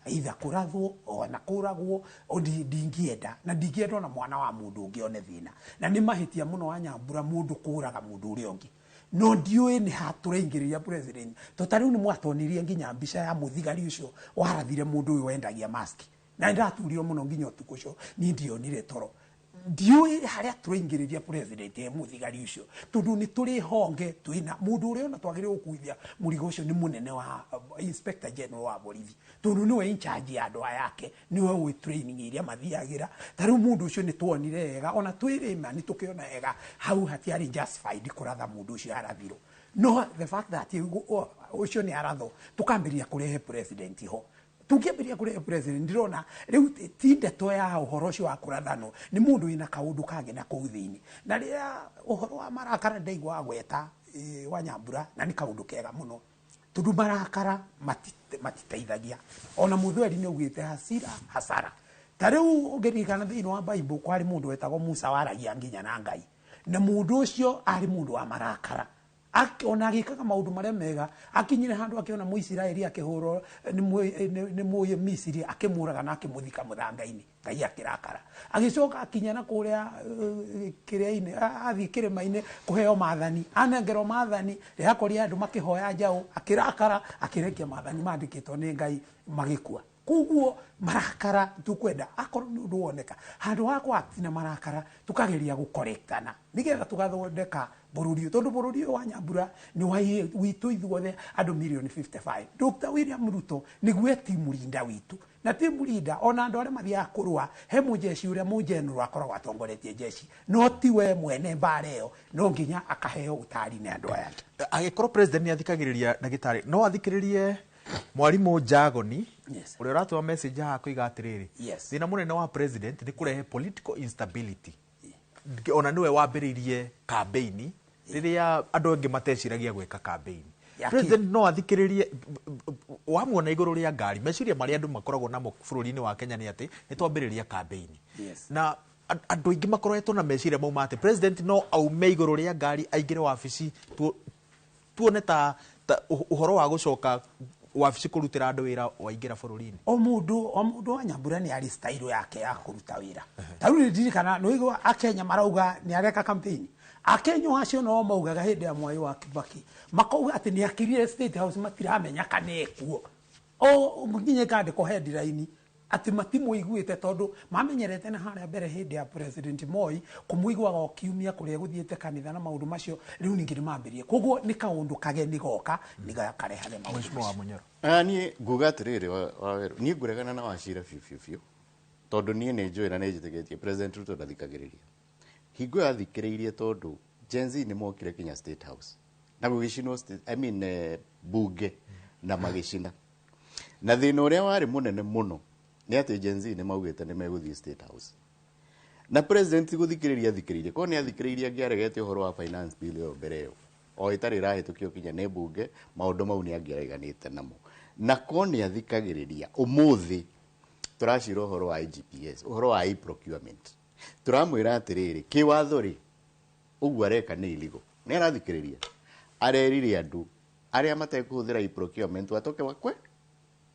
either kũrathwo ona kũragwo ndingĩenda na ndingĩenda ona mwana wa mũndũ ũngĩ one thĩna na nĩ mahĩtia mũno wa Nyambura mũndũ kũraga mũndũ ũrĩa ũngĩ no ndiũĩ nĩ hatũraingĩrĩria president to ta rĩu nĩ mwatonirie nginya mbica ya mũthigari ũcio warathire mũndũ ũyũ wendagia mask na nĩndaturirwo mũno nginya ũtukũ ũcio niĩ ndionire toro ndiũĩ harĩa tũraingĩrĩria president e mũthigari ũcio tondũ nĩ tũrĩ honge twĩna mũndũ ũrĩa ona twagĩrĩirwo gũkuithia mũrigo ũcio nĩ mũnene wa inspector general wa borithi tondũ nĩwe in charge ya andũ aya ake nĩwe ũĩ training iria mathiagĩra ta rĩu mũndũ ũcio nĩ tuonire wega ona twĩrĩma nĩ tũkĩona wega hau hatiarĩ justified kũratha mũndũ ũcio arathirwo no the fact that ũcio nĩ arathwo tũkambĩrĩria kũrehe president ho tũngĩambĩrĩria kũrehe president ndĩrona rĩu ti ndeto ya ũhoro ũcio wa kũrathanwo nĩ mũndũ wĩna kaũndũ kangĩ na kũu thĩinĩ na rĩrĩa ũhoro wa marakara ndaigua agweta wa Nyambura na nĩ kaũndũ kega mũno tondũ marakara matiteithagia ona mũthweri nĩ augĩte hasira hasara ta rĩu ũngĩririkana thĩinĩ wa Bible kwarĩ mũndũ wetagwo Musa waragia nginya na Ngai na mũndũ ũcio arĩ mũndũ wa marakara ona agĩkaga maũndũ marĩa mega akinyire handũ akĩona Mũisiraeli akĩhũrwo nĩ mũyĩ Misiri akĩmũraga na akĩmũthika mũthanga-inĩ Ngai akĩrakara agĩcoka akinya na kũrĩa kĩrĩa-inĩ athiĩ kĩrĩma-inĩ kũheo maathani anengerwo maathani rĩakorire andũ makĩhoya njaũ akĩrakara akĩrekia maathani mandĩkĩtwo nĩ Ngai magĩkua Koguo marakara tukwenda akorwo nĩ ũndũ woneka handũ ha kwatina marakara tukageria gũkorektana nĩgetha tũgathondeka bũrũri ũyũ, tondũ bũrũri ũyũ wa Nyambura nĩ wa witũ ithuothe andũ mirioni 55. Dr. William Ruto nĩguo team leader witũ, na team leader ona andũ arĩa mathiaga kũrũa he mũjeshi ũrĩa mũgeneral akoragwo atongoretie jeshi, no ti we mwene mbara ĩyo, no nginya akaheo ũtari nĩ andũ aya.
Angĩkorwo president nĩ athikagĩrĩria ndagĩtarĩ, no athikĩrĩrie mwarimũ Jagoni ũrĩa ũratũma message haha kũiga atĩrĩrĩ, thĩna mũnene wa president nĩ kũrehe political instability. Ona nĩwe wambĩrĩirie campaign rĩrĩa andũ angĩ mateciragia gwĩka campaign. President no athikĩrĩrie wamuona igũrũ rĩa ngari, meciria marĩa andũ makoragwo namo bũrũri-inĩ wa Kenya nĩ atĩ nĩ twambĩrĩria campaign. Na andũ aingĩ makoretwo na meciria mau ma atĩ president no aume igũrũ rĩa ngari aingĩre wabici tuone ta ũhoro wa gũcoka wabici kũrutĩra andũ wĩra waingĩra bũrũri-inĩ.
O mũndũ wa Nyambura nĩ arĩ style yake ya kũruta wĩra. Ta rĩu ndirikana nĩ ũigua Akenya marauga nĩ areka campaign. Akenya acio no maugaga hĩndĩ ya Mwai wa Kibaki makauga atĩ nĩ akirire State House matiramenya kana ekuo. O nginya ĩkandĩkwo headline atĩ matimũiguĩte tondũ mamenyerete na harĩa mbere hĩndĩ ya President Moi kũmũiguaga o kiumia kũrĩa gũthiĩte kanitha na maũndũ macio, rĩu ningĩ nĩ mambĩrĩrie. Koguo nĩ kaũndũ kageni goka nĩgakarehage maũndũ
Mheshimiwa wa Munyoro.
Niĩ nguga atĩrĩrĩ Wawerũ, niĩ ngũregana na Wachira biũ biũ biũ, tondũ niĩ nĩ njũĩ na nĩ njĩtĩkĩtie President Ruto ndathikagĩrĩria. Hingo ĩyo athikĩrĩirie tondũ Gen Z nĩ mokire kinya State House na gũgĩcinwo bunge na magĩcina. Na thĩna ũrĩa warĩ mũnene mũno nĩ atĩ Gen Z nĩ maugĩte nĩ megũthiĩ State House. Na president gũthikĩrĩria athikĩrĩirie, korwo nĩ athikĩrĩirie angĩaregete ũhoro wa finance bill ĩyo mbere ĩyo, o ĩtarĩ ĩrahĩtũkio kinya nĩ bunge, maũndũ mau nĩ angĩareganĩte namo. Na korwo nĩ athikagĩrĩria, ũmũthĩ tũracira ũhoro wa IGPS, ũhoro wa e-procurement. Tũramwĩra atĩrĩrĩ, kĩwatho rĩ, ũguo areka nĩ illegal. Nĩ arathikĩrĩria. Arerire andũ arĩa matekũhũthĩra e-procurement watoke wakwe,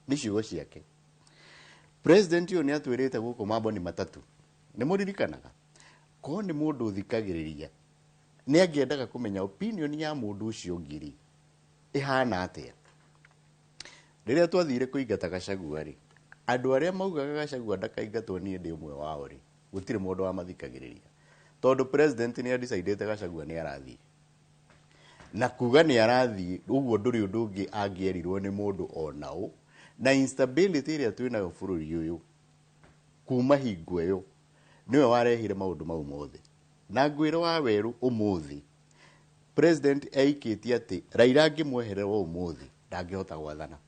nĩ ciugo ciake. President ũyũ nĩ atwĩrĩte gũkũ mambo nĩ matatũ. Nĩ mũririkanaga? Korwo nĩ mũndũ ũthikagĩrĩria, nĩ angĩendaga kũmenya opinion ya mũndũ ũcio ũngĩ rĩ, ĩhana atĩa. Rĩrĩa twathire kũingata Gachagua rĩ, andũ arĩa maugaga Gachagua ndakaingatwo niĩ ndĩ ũmwe wao rĩ, gũtirĩ mũndũ wamathikagĩrĩria. Tondũ president nĩ adecidĩte Gachagua nĩ arathiĩ. Na kuga nĩ arathiĩ, ũguo ndũrĩ ũndũ ũngĩ angĩerirwo nĩ mũndũ ona ũ. Na instability ĩrĩa twĩnayo bũrũri ũyũ kuma hingo ĩyo nĩwe warehire maũndũ mau mothe. Na ngwĩra Wawerũ ũmũthĩ president eikĩtie atĩ Raila angĩmweherera ũmũthĩ ndangĩhota gwathana,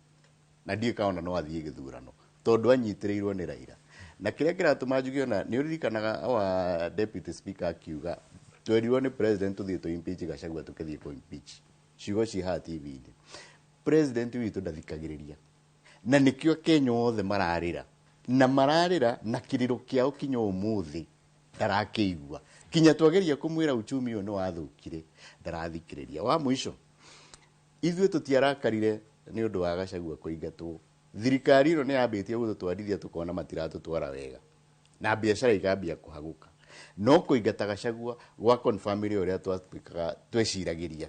na ndiũĩ kana ona no athiĩ gĩthurano tondũ anyitĩrĩirwo nĩ Raila. Na kĩrĩa kĩratũma njuge ona nĩ ũririkanaga our deputy speaker akiuga twerirwo nĩ president tũthiĩ tũ impeach Gachagua, tũkĩthiĩ kũ impeach. Ciugo ci haha TV-inĩ. President witũ ndathikagĩrĩria, na nĩkĩo Kenya othe mararĩra, na mararĩra na kĩrĩro kĩao kinya ũmũthĩ ndarakĩigua. Kinya twageria kũmwĩra uchumi ũyũ nĩ wathũkire, ndarathikĩrĩria. Wa mũico, ithuĩ tũtiarakarire nĩ ũndũ wa Gachagua kũingatwo. Thirikari ĩno nĩ yambĩtie gũtũtwarithia tũkona matiratũtwara wega, na biacara ikambia kũhagũka. No kũingata Gachagua gwa confirm ũrĩa twatuĩkaga tweciragĩria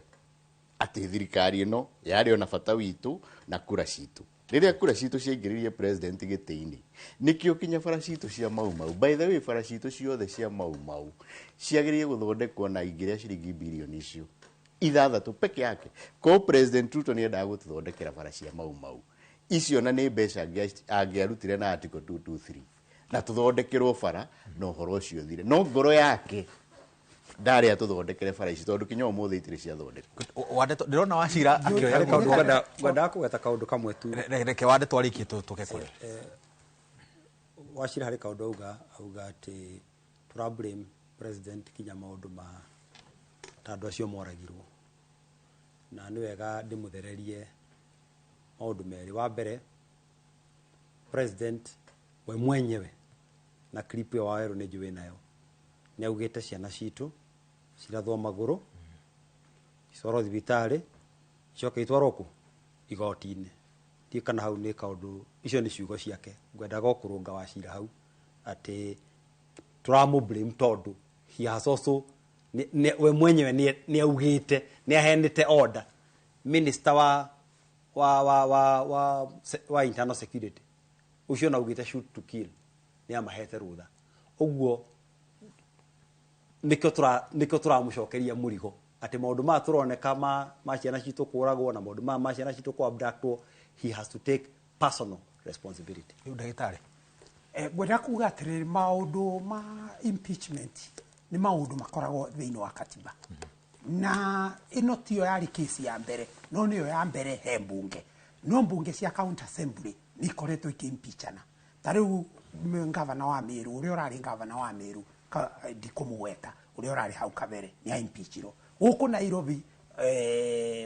atĩ thirikari ĩno yarĩ ona bata witũ na kura citũ. Rĩrĩa kura citũ ciaingĩrĩrie president gĩtĩ-inĩ, nĩkĩo kinya bara citũ cia Mau Mau, by the way, bara citũ ciothe cia Mau Mau ciagĩrĩire gũthondekwo na ingĩrĩa ciringi birioni icio ithathatũ peke yake. Ko President Ruto nĩ endaga gũtũthondekera bara cia Mau Mau icio, na nĩ mbeca angĩarutire na article 223 na tũthondekerwo bara na ũhoro ũcio ũthire. No ngoro yake ndarĩ atũthondekere bara ici tondũ kinya ũmũthĩ itirĩ ciathondekwo.
Wandeto, ndĩrona Wachira akĩoya
Ngwenda kũgweta kaũndũ kamwe tu.
Reke Wandeto arĩkie tũke kũrĩ.
Wachira harĩ kaũndũ auga atĩ tũra blame president kinya maũndũ ma ta andũ acio moragirwo. Na nĩ wega ndĩmũthererie maũndũ merĩ. Wa mbere, president we mwenyewe na clip ĩyo Wawerũ nĩ njũĩ nayo, nĩ augĩte ciana citũ cirathwo magũrũ, citwarwo thibitarĩ, icoke itwarwo kũ? Igoti-inĩ. Ndiũĩ kana hau nĩ kaũndũ, icio nĩ ciugo ciake. Ngwendaga o kũrũnga Wachira hau atĩ tũramũ blame tondũ he has also we mwenyewe nĩ augĩte, nĩ aheanĩte order minister wa internal security Ũcio na ugĩte shoot to kill nĩ amahete rũtha. Ũguo nĩkĩo tũramũcokeria mũrigo atĩ maũndũ maya tũroneka ma ciana citũ kũragwo na maũndũ maya ma ciana citũ kũ-abductwo, he has to take personal responsibility.
Rĩu ndagĩtarĩ.
Ngwenda kuga atĩrĩrĩ, maũndũ ma impeachment nĩ maũndũ makoragwo thĩinĩ wa katiba, na ĩno tiyo yarĩ kesi ya mbere, no nĩyo ya mbere he mbunge. No mbunge cia county assembly nĩ ikoretwo ikĩimpeachana. Ta rĩu ngavana wa Meru, ũrĩa ũrarĩ ngavana wa Meru, ndikũmũgweta, ũrĩa ũrarĩ hau kabere nĩ aimpeachirwo. Gũkũ Nairobi,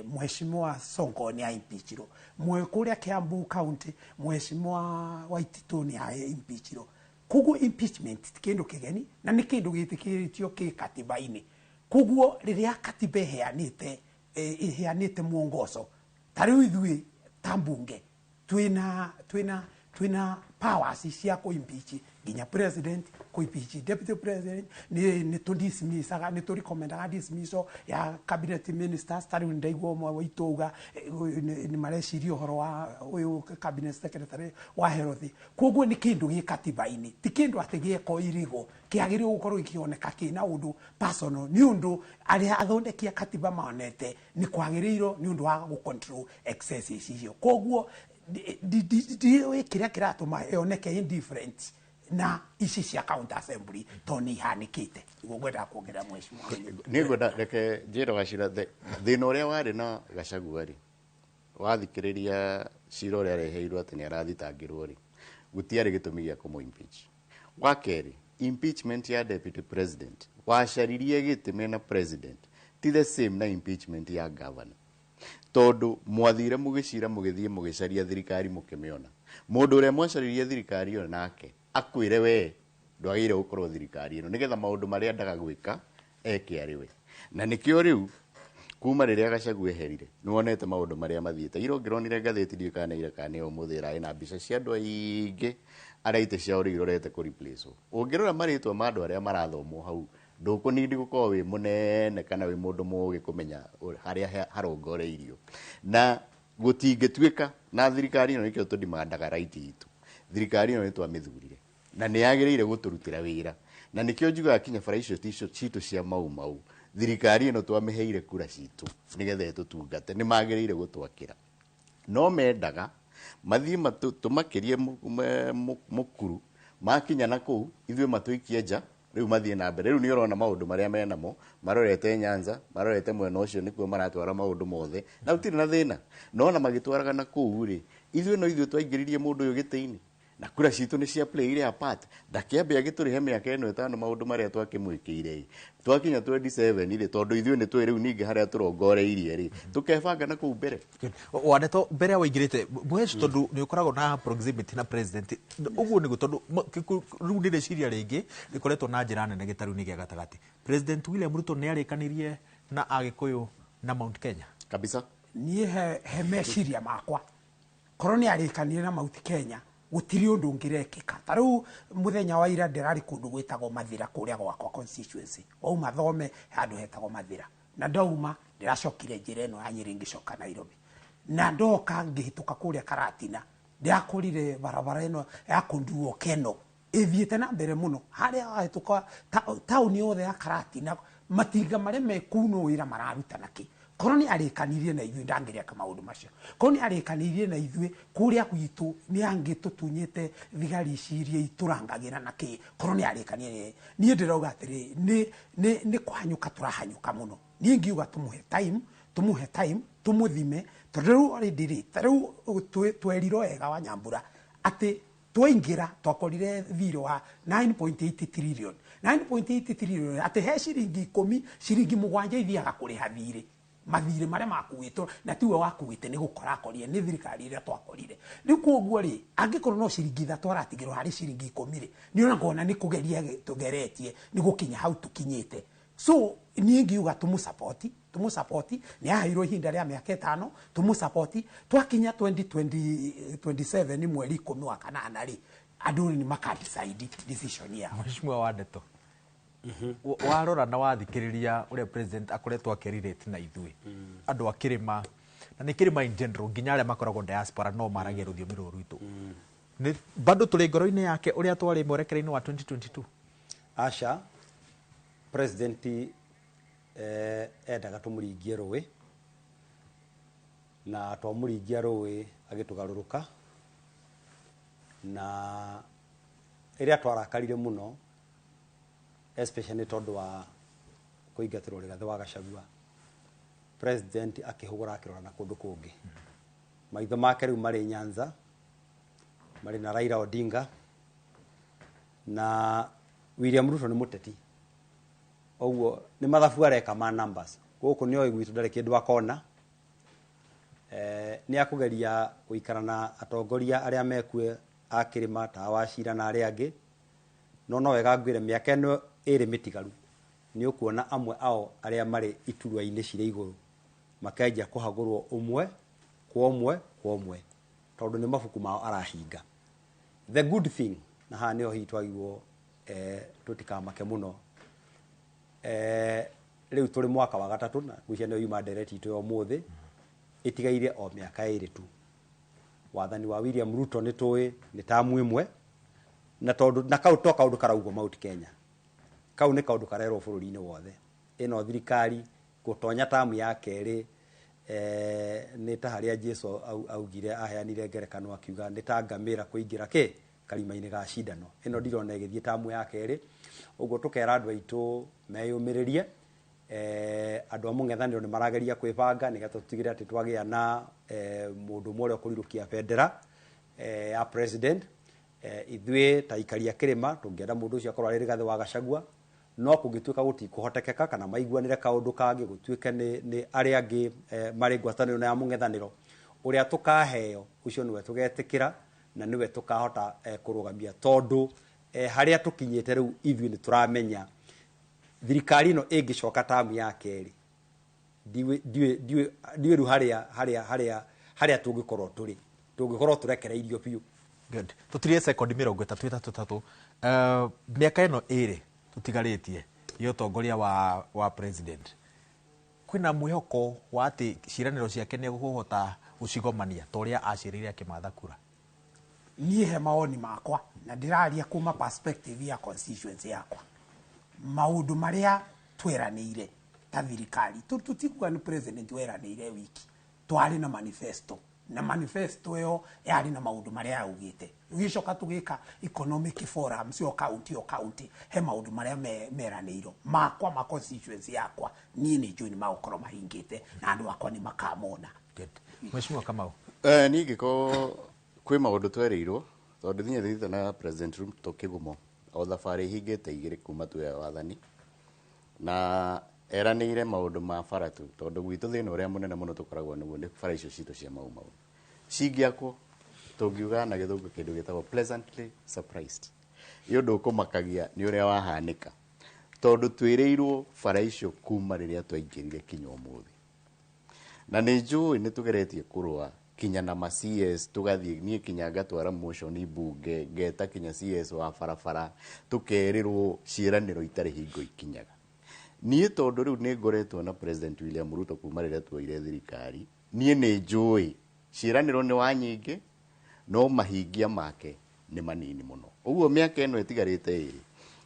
Mheshimiwa Sonko nĩ aimpeachirwo. Kũrĩa Kiambu County, Mheshimiwa Waititu nĩ aimpeachirwo. Koguo impeachment ti kĩndũ kĩgeni na nĩ kĩndũ gĩtĩkĩrĩtio kĩ katiba-inĩ. Koguo rĩrĩa katiba ĩheanĩte mwongozo, ta rĩu ithuĩ ta mbunge twĩna powers cia kũ-impeach nginya president, kũ-impeach deputy president, nĩ tũ-dismissaga, nĩ tũ-recommendaga dismissal ya cabinet ministers. Ta rĩu ndaigua ũmwe waitũ auga nĩ mareciria ũhoro wa ũyũ cabinet secretary wa health. Koguo nĩ kĩndũ gĩ katiba-inĩ, ti kĩndũ atĩ gĩeko irigo kĩagĩrĩirwo gũkorwo gĩkĩoneka kĩna ũndũ personal, nĩ ũndũ arĩa athondeki a katiba monete nĩ kwagĩrĩirwo nĩ ũndũ wa gũ-control excesses icio. Koguo ndiũĩ kĩrĩa kĩratũma yoneke indifferent na ici cia county assembly, tondũ nĩ ihanĩkĩte. Nĩguo ngwendaga kuongerera, mheshimiwa.
Nĩ ngwenda reke njĩre Gacira thĩna ũrĩa warĩ na Gachagua rĩ, wathikĩrĩria cira ũrĩa areheirwo atĩ nĩ arathitangĩrwo rĩ, gũtiarĩ gĩtũmi gĩa kũmũ impeach. Wa kerĩ, impeachment ya deputy president wacaririe gĩtĩ mena president ti the same na impeachment ya governor, tondũ mwathire mũgĩcira mũgĩthiĩ mũgĩcaria thirikari mũkĩmĩona. Mũndũ ũrĩa mwacaririe thirikari ĩyo nake akwĩre we ndwagĩrĩire gũkorwo thirikari ĩno nĩgetha maũndũ marĩa endaga gwĩka eke arĩ we. Na nĩkĩo rĩu kuma rĩrĩa Gachagua eherire nĩwonete maũndũ marĩa mathiĩte. Ira ũngĩronire ngathĩti, ndiũĩ kana nĩ ira kana nĩ ũmũthĩ, ĩrarĩ na mbica cia andũ aingĩ arĩa itĩ ciao rĩu irorete kũ replace. Ũngĩrora marĩtwa ma andũ arĩa marathomwo hau, ndũkũnindi gũkorwo wĩ mũnene kana wĩ mũndũ mũũgĩ kũmenya harĩa harongoreirio. Na gũtingĩtuĩka na thirikari ĩno, nĩkĩo tũdimandaga right itũ. Thirikari ĩno nĩ twamĩthurire na nĩ yagĩrĩire gũtũrutĩra wĩra, na nĩkĩo njugaga kinya bara icio ticio citũ cia Mau Mau, thirikari ĩno twamĩheire kura citũ nĩgetha ĩtũtungate, nĩ magĩrĩire gũtwakĩra. No mendaga mathiĩ tũmakĩrie mũkuru, makinya na kũu ithuĩ matũikie nja, rĩu mathiĩ na mbere. Rĩu nĩ ũrona maũndũ marĩa menamo marorete Nyanza, marorete mwena ũcio, nĩkuo maratwara maũndũ mothe na gũtirĩ na thĩna. No ona magĩtwaraga na kũu rĩ, ithuĩ no ithuĩ twaingĩririe mũndũ ũyũ gĩtĩ-inĩ na kura citũ nĩ cia play a part. Ndakĩambe agĩtũrĩhe mĩaka ĩno 5 maũndũ marĩa twakĩmwĩkĩire ĩ. Twakinya 27 rĩ, tondũ ithuĩ nĩ tũĩ rĩu ningĩ harĩa tũrongoreirie rĩ, tũkebanga na kũu mbere.
Wandeto mbere waingĩrĩte mwecu, tondũ nĩ ũkoragwo na proximity na president ũguo nĩguo, tondũ rĩu nĩ rĩciria rĩngĩ rĩkoretwo na njĩra nene gĩtarũ-inĩ gĩa gatagatĩ, President William Ruto nĩ arĩkanirie na Agĩkũyũ na Mount Kenya.
Kabisa.
Niĩ he meciria makwa, korwo nĩ arĩkanire na Mount Kenya, gũtirĩ ũndũ ũngĩrekĩka. Ta rĩu mũthenya wa ira ndĩrarĩ kũndũ gwĩtagwo Mathira, kũrĩa gwakwa constituency, wauma thome handũ hetagwo Mathira, na ndauma ndĩracokire njĩra ĩno ya Nyĩrĩ ngĩcoka Nairobi, na ndoka ngĩhĩtũka kũrĩa Karatina, ndĩrakorire barabara ĩno ya kũnduo Keno ĩthiĩte na mbere mũno. Harĩa wahĩtũka taũni yothe ya Karatina, matinga marĩa me kũu no wĩra mararuta. Nakĩ korwo nĩ arĩkanirie na ithuĩ, ndangĩreka maũndũ macio. Korwo nĩ arĩkanirie na ithuĩ kũrĩa gwitũ, nĩ angĩtũtunyĩte thigari ici iria itũrangagĩra na kĩ. Korwo nĩ arĩkanirie, niĩ ndĩrauga atĩrĩ, nĩ kũhanyũka tũrahanyũka mũno. Niĩ ngiuga tũmũhe time, tũmũhe time, tũmũthime, tondũ rĩu already rĩ, ta rĩu twerirwo wega wa Nyambura atĩ twaingĩra twakorire thirĩ wa 9.8 trillion, 9.8 trillion, atĩ he ciringi 10, ciringi 7 ithiaga kũrĩha thirĩ, mathirĩ marĩa makuĩtwo, na tiwe wakuĩte, nĩ gũkora akorire nĩ thirikari ĩrĩa twakorire. Rĩu koguo rĩ, angĩkorwo no ciringi 3 aratigĩrwo harĩ ciringi 10 rĩ, nĩ ona ngona nĩ kũgeria tũgeretie nĩ gũkinya hau tũkinyĩte. So niĩ ngiuga tũmũsapoti, tũmũsapoti. Nĩ aheirwo ihinda rĩa mĩaka 5, tũmũsapoti. Twakinya 2027 mweri 10 wa kanana rĩ, andũ nĩ makadecide decision yao.
Mheshimiwa Wandeto, warora na wathikĩrĩria ũrĩa president akoretwo akĩrelate na ithuĩ andũ a kĩrĩma, na nĩ kĩrĩma in general, nginya arĩa makoragwo diaspora no maragia rũthiomi rũrũ rwitũ. Nĩ bado tũrĩ ngoro-inĩ yake ũrĩa twarĩ mwerekera-inĩ wa 2022?
Aca, president endaga tũmũringie rũĩ, na twamũringia rũĩ agĩtũgarũrũka, na ĩrĩa twarakarire mũno especially nĩ tondũ wa kũingatĩrwo Rigathĩ wa Gachagua, president akĩhũgũra akĩrora na kũndũ kũngĩ. Maitho make rĩu marĩ Nyanza, marĩ na Raila Odinga, na William Ruto nĩ mũteti, ũguo nĩ mathabu areka ma numbers. Gũkũ nĩ oĩ gwitũ ndarĩ kĩndũ akona. Nĩ akũgeria gũikara na atongoria arĩa mekue a kĩrĩma ta Wachira na arĩa angĩ, no wega ngwĩre mĩaka ĩno ĩrĩ mĩtigaru nĩ ũkuona amwe ao arĩa marĩ iturwa-inĩ cirĩ igũrũ makenjia kũhagũrwo ũmwe kwa ũmwe kwa ũmwe, tondũ nĩ mabuku mao arahinga. The good thing, na haha nĩho hihi twagĩrĩirwo tũtikamake mũno, rĩu tũrĩ mwaka wa gatatũ, na ngwĩciria nĩyo yuma ndereti itũ ya ũmũthĩ, ĩtigaire o mĩaka 2 tu. Wathani wa William Ruto nĩ tũĩ nĩ tamu ĩmwe, na tondũ na kau to kaũndũ karaugwo Mount Kenya, kau nĩ kaũndũ karerwo bũrũri-inĩ wothe. Ĩno thirikari gũtonya tamu ya kerĩ, nĩ ta harĩa Jesu augire, aheanire ngerekano akiuga nĩ ta ngamĩra kũingĩra kĩ karima-inĩ ga cindano. Ĩno ndirona ĩgĩthiĩ tamu ya kerĩ. Ũguo tũkera andũ aitũ meyũmĩrĩrie. Andũ a mũng'ethanĩro nĩ marageria kwĩbanga nĩgetha tũtigĩrĩre atĩ twagĩa na mũndũ ũmwe ũrĩa ũkũrirũkia bendera ya president. Ithuĩ ta aikari a kĩrĩma tũngĩenda mũndũ ũcio akorwo arĩ Rigathĩ wa Gachagua, no kũngĩtuĩka gũtikũhotekeka kana maiguanĩre kaũndũ kangĩ, gũtuĩke nĩ arĩa angĩ marĩ ngwatanĩro ya mũng'ethanĩro, ũrĩa tũkaheo ũcio nĩwe tũgetĩkĩra na nĩwe tũkahota kũrũgamia, tondũ harĩa tũkinyĩte rĩu ithuĩ nĩ tũramenya thirikari ĩno ĩngĩcoka tamu ya kerĩ, ndiũĩ rĩu harĩa tũngĩkorwo tũrĩ, tũngĩkorwo tũrekereirio biũ.
Good. Tũtirie sekondi 33. Mĩaka ĩno 2 tũtigarĩtie ya ũtongoria wa president, kwĩna mwĩhoko wa atĩ ciĩranĩro ciake nĩ egũhota gũcigomania ta ũrĩa acĩrĩire akĩmatha kura?
Niĩ he mawoni makwa, na ndĩraria kuma perspective ya constituency yakwa, maũndũ marĩa tweranĩire ta thirikari, tũtikuga nĩ president weranĩire wiki, twarĩ na manifesto, na manifesto ĩyo yarĩ na maũndũ marĩa yaugĩte. Tũgĩcoka tũgĩka economic forums o county o county, he maũndũ marĩa meranĩirwo makwa ma constituency yakwa, niĩ nĩ njũĩ nĩ magũkorwo mahingĩte na andũ akwa nĩ makamona.
Mheshimiwa Kamau.
Niĩ ingĩkorwo kwĩ maũndũ twerĩirwo, tondũ niĩ thiĩte na President Ruto kĩgumo o thabarĩ hingĩte 2 kuma tuoya wathani, na eranĩire maũndũ ma bara tu, tondũ gwitũ thĩna ũrĩa mũnene mũno tũkoragwo naguo nĩ bara icio citũ cia Mau Mau. Cingĩakwo tũngiuga na gĩthũngũ kĩndũ gĩtagwo pleasantly surprised. Nĩ ũndũ ũkũmakagia nĩ ũrĩa wahanĩka, tondũ twĩrĩirwo bara icio kuma rĩrĩa twaingĩrire kinya ũmũthĩ. Na nĩ njũĩ nĩ tũgeretie kũrũa kinya na ma CS, tũgathiĩ niĩ kinya ngatwara motion bunge, ngeta kinya CS wa barabara, tũkerĩrwo ciĩranĩro itarĩ hingo ikinyaga. Niĩ tondũ rĩu nĩ ngoretwo na President William Ruto kuma rĩrĩa tuoire thirikari, niĩ nĩ njũĩ ciĩranĩro nĩ wa nyingĩ, no mahingia make nĩ manini mũno. Ũguo mĩaka ĩno ĩtigarĩte 2,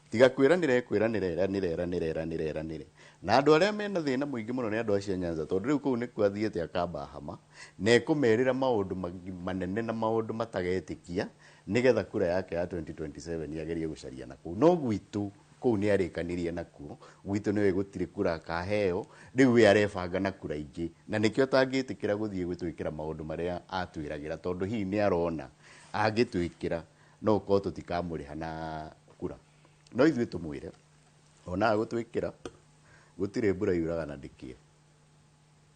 tiga kwĩranĩra ĩkwĩranĩra, ĩranĩre, ĩranĩre, ĩranĩre, ĩranĩre. Na andũ arĩa mena thĩna mũingĩ mũno nĩ andũ acio a Nyanza, tondũ rĩu kũu nĩkuo athiĩte akamba hama, na ekũmerĩra maũndũ manene na maũndũ matagetĩkia, nĩgetha kura yake ya 2027 agerie gũcaria na kũu. No gwitũ kũu nĩ arĩkanirie nakuo, gwitũ nĩwe gũtirĩ kura akaheo, rĩu we arebanga na kura ingĩ, na nĩkĩo atangĩtĩkĩra gũthiĩ gũtwĩkĩra maũndũ marĩa atwĩragĩra, tondũ hihi nĩ arona angĩtwĩkĩra no ũkorwo tũtikamũrĩha na kura. No ithuĩ tũmwĩre ona agũtwĩkĩra gũtirĩ mbura yuraga na ndĩkĩe,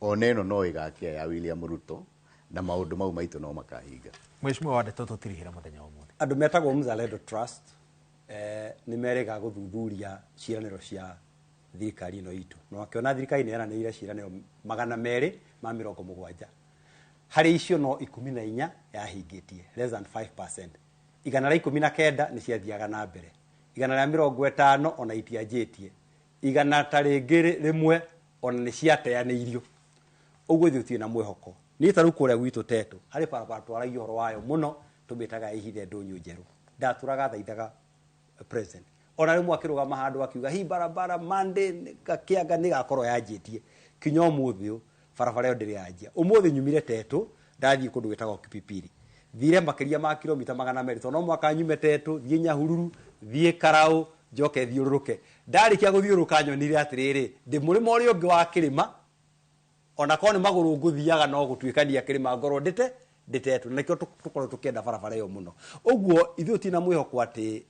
ona ĩno no ĩgakĩa ya William Ruto, na maũndũ mau maitũ no makahinga.
Mheshimiwa wa Ndeto, tũtirihĩra mũthenya wa ũmũthĩ.
Andũ metagwo Mzalendo Trust nĩ merĩga gũthuthuria ciĩranĩro cia thirikari ĩno itũ, na makĩona thirikari nĩ yeranĩire ciĩranĩro 270, harĩ icio no 14 yahingĩtie, less than 5%. 119 nĩ ciathiaga na mbere, 150 ona itianjĩtie, 100 ta rĩngĩ rĩmwe ona nĩ ciateanĩirio. Ũguo ithuĩ tũtirĩ na mwĩhoko. Niĩ ta rĩu kũrĩa gwitũ Tetu, harĩ barabara twaragia ũhoro wayo mũno Tũmĩtaga ya ihithe ndũnyũ njerũ. Ndatũraga thaithaga president ona rĩmwe akĩrũgama handũ akiuga hi barabara Monday Kĩanga nĩ gakorwo yanjĩtie, kinya ũmũthĩ ũyũ barabara ĩyo ndĩrĩ yanjia. Ũmũthĩ nyumire Tetũ, ndathiĩ kũndũ gwĩtagwo Kipipiri, thire makĩria ma kilomita 200, tondũ no mwaka nyume Tetũ thiĩ Nyahururu, thiĩ Karaũ, njoke thiũrũrũke. Ndarĩkia gũthiũrũrũka nyonire atĩrĩrĩ, ndĩ mũrĩmo ũrĩa ũngĩ wa kĩrĩma, ona korwo nĩ magũrũ ngũthiaga no gũtuĩkania kĩrĩma ngorwo ndĩte ndĩtetwo, na nĩkĩo tũkorwo tũkĩenda barabara ĩyo mũno. Ũguo ithuĩ tina mwĩhoko atĩ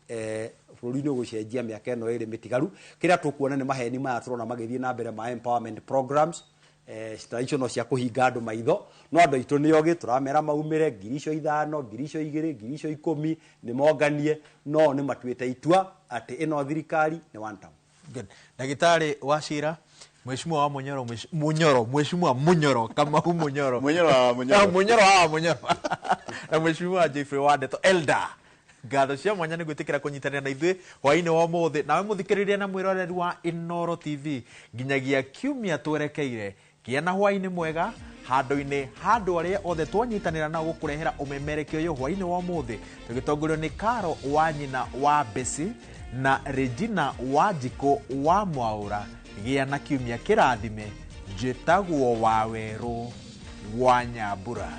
bũrũri nĩ ũgũcenjia mĩaka ĩno ĩrĩ mĩtigaru. Kĩrĩa tũkuona nĩ maheni maya tũrona magĩthiĩ na mbere ma empowerment programs, ta icio no cia kũhinga andũ maitho, no andũ aitũ nĩ ogĩ, tũramera maumĩre ngiri icio 5, ngiri icio 2, ngiri icio 10, nĩ monganie, no nĩ matuĩte itua atĩ ĩno thirikari nĩ one term.
Good. Ndagĩtarĩ Wachira, Mheshimiwa wa Munyoro, Munyoro, Mheshimiwa Munyoro, Kamau Munyoro.
Munyoro wa Munyoro.
Ah, Munyoro wa Munyoro. Na Mheshimiwa Jeffrey Wandeto, Elder. Ngatho cia mwanya nĩ gwĩtĩkĩra kũnyitanĩra na ithuĩ hwaĩ-inĩ wa ũmũthĩ. Nawe mũthikĩrĩria na mwĩroreri wa Inooro TV, nginyagia kiumia twerekeire, gĩa na hwaĩ-inĩ mwega handũ-inĩ handũ arĩa othe twanyitanĩra nao gũkũrehera ũmemerekio ũyũ hwaĩ-inĩ wa ũmũthĩ, tũgĩtongorio nĩ Karo wa nyina wa Besi na Regina wa Njikũ wa Mwaũra. Gĩa na kiumia kĩrathime. Njĩtagwo Wawerũ wa Nyambura.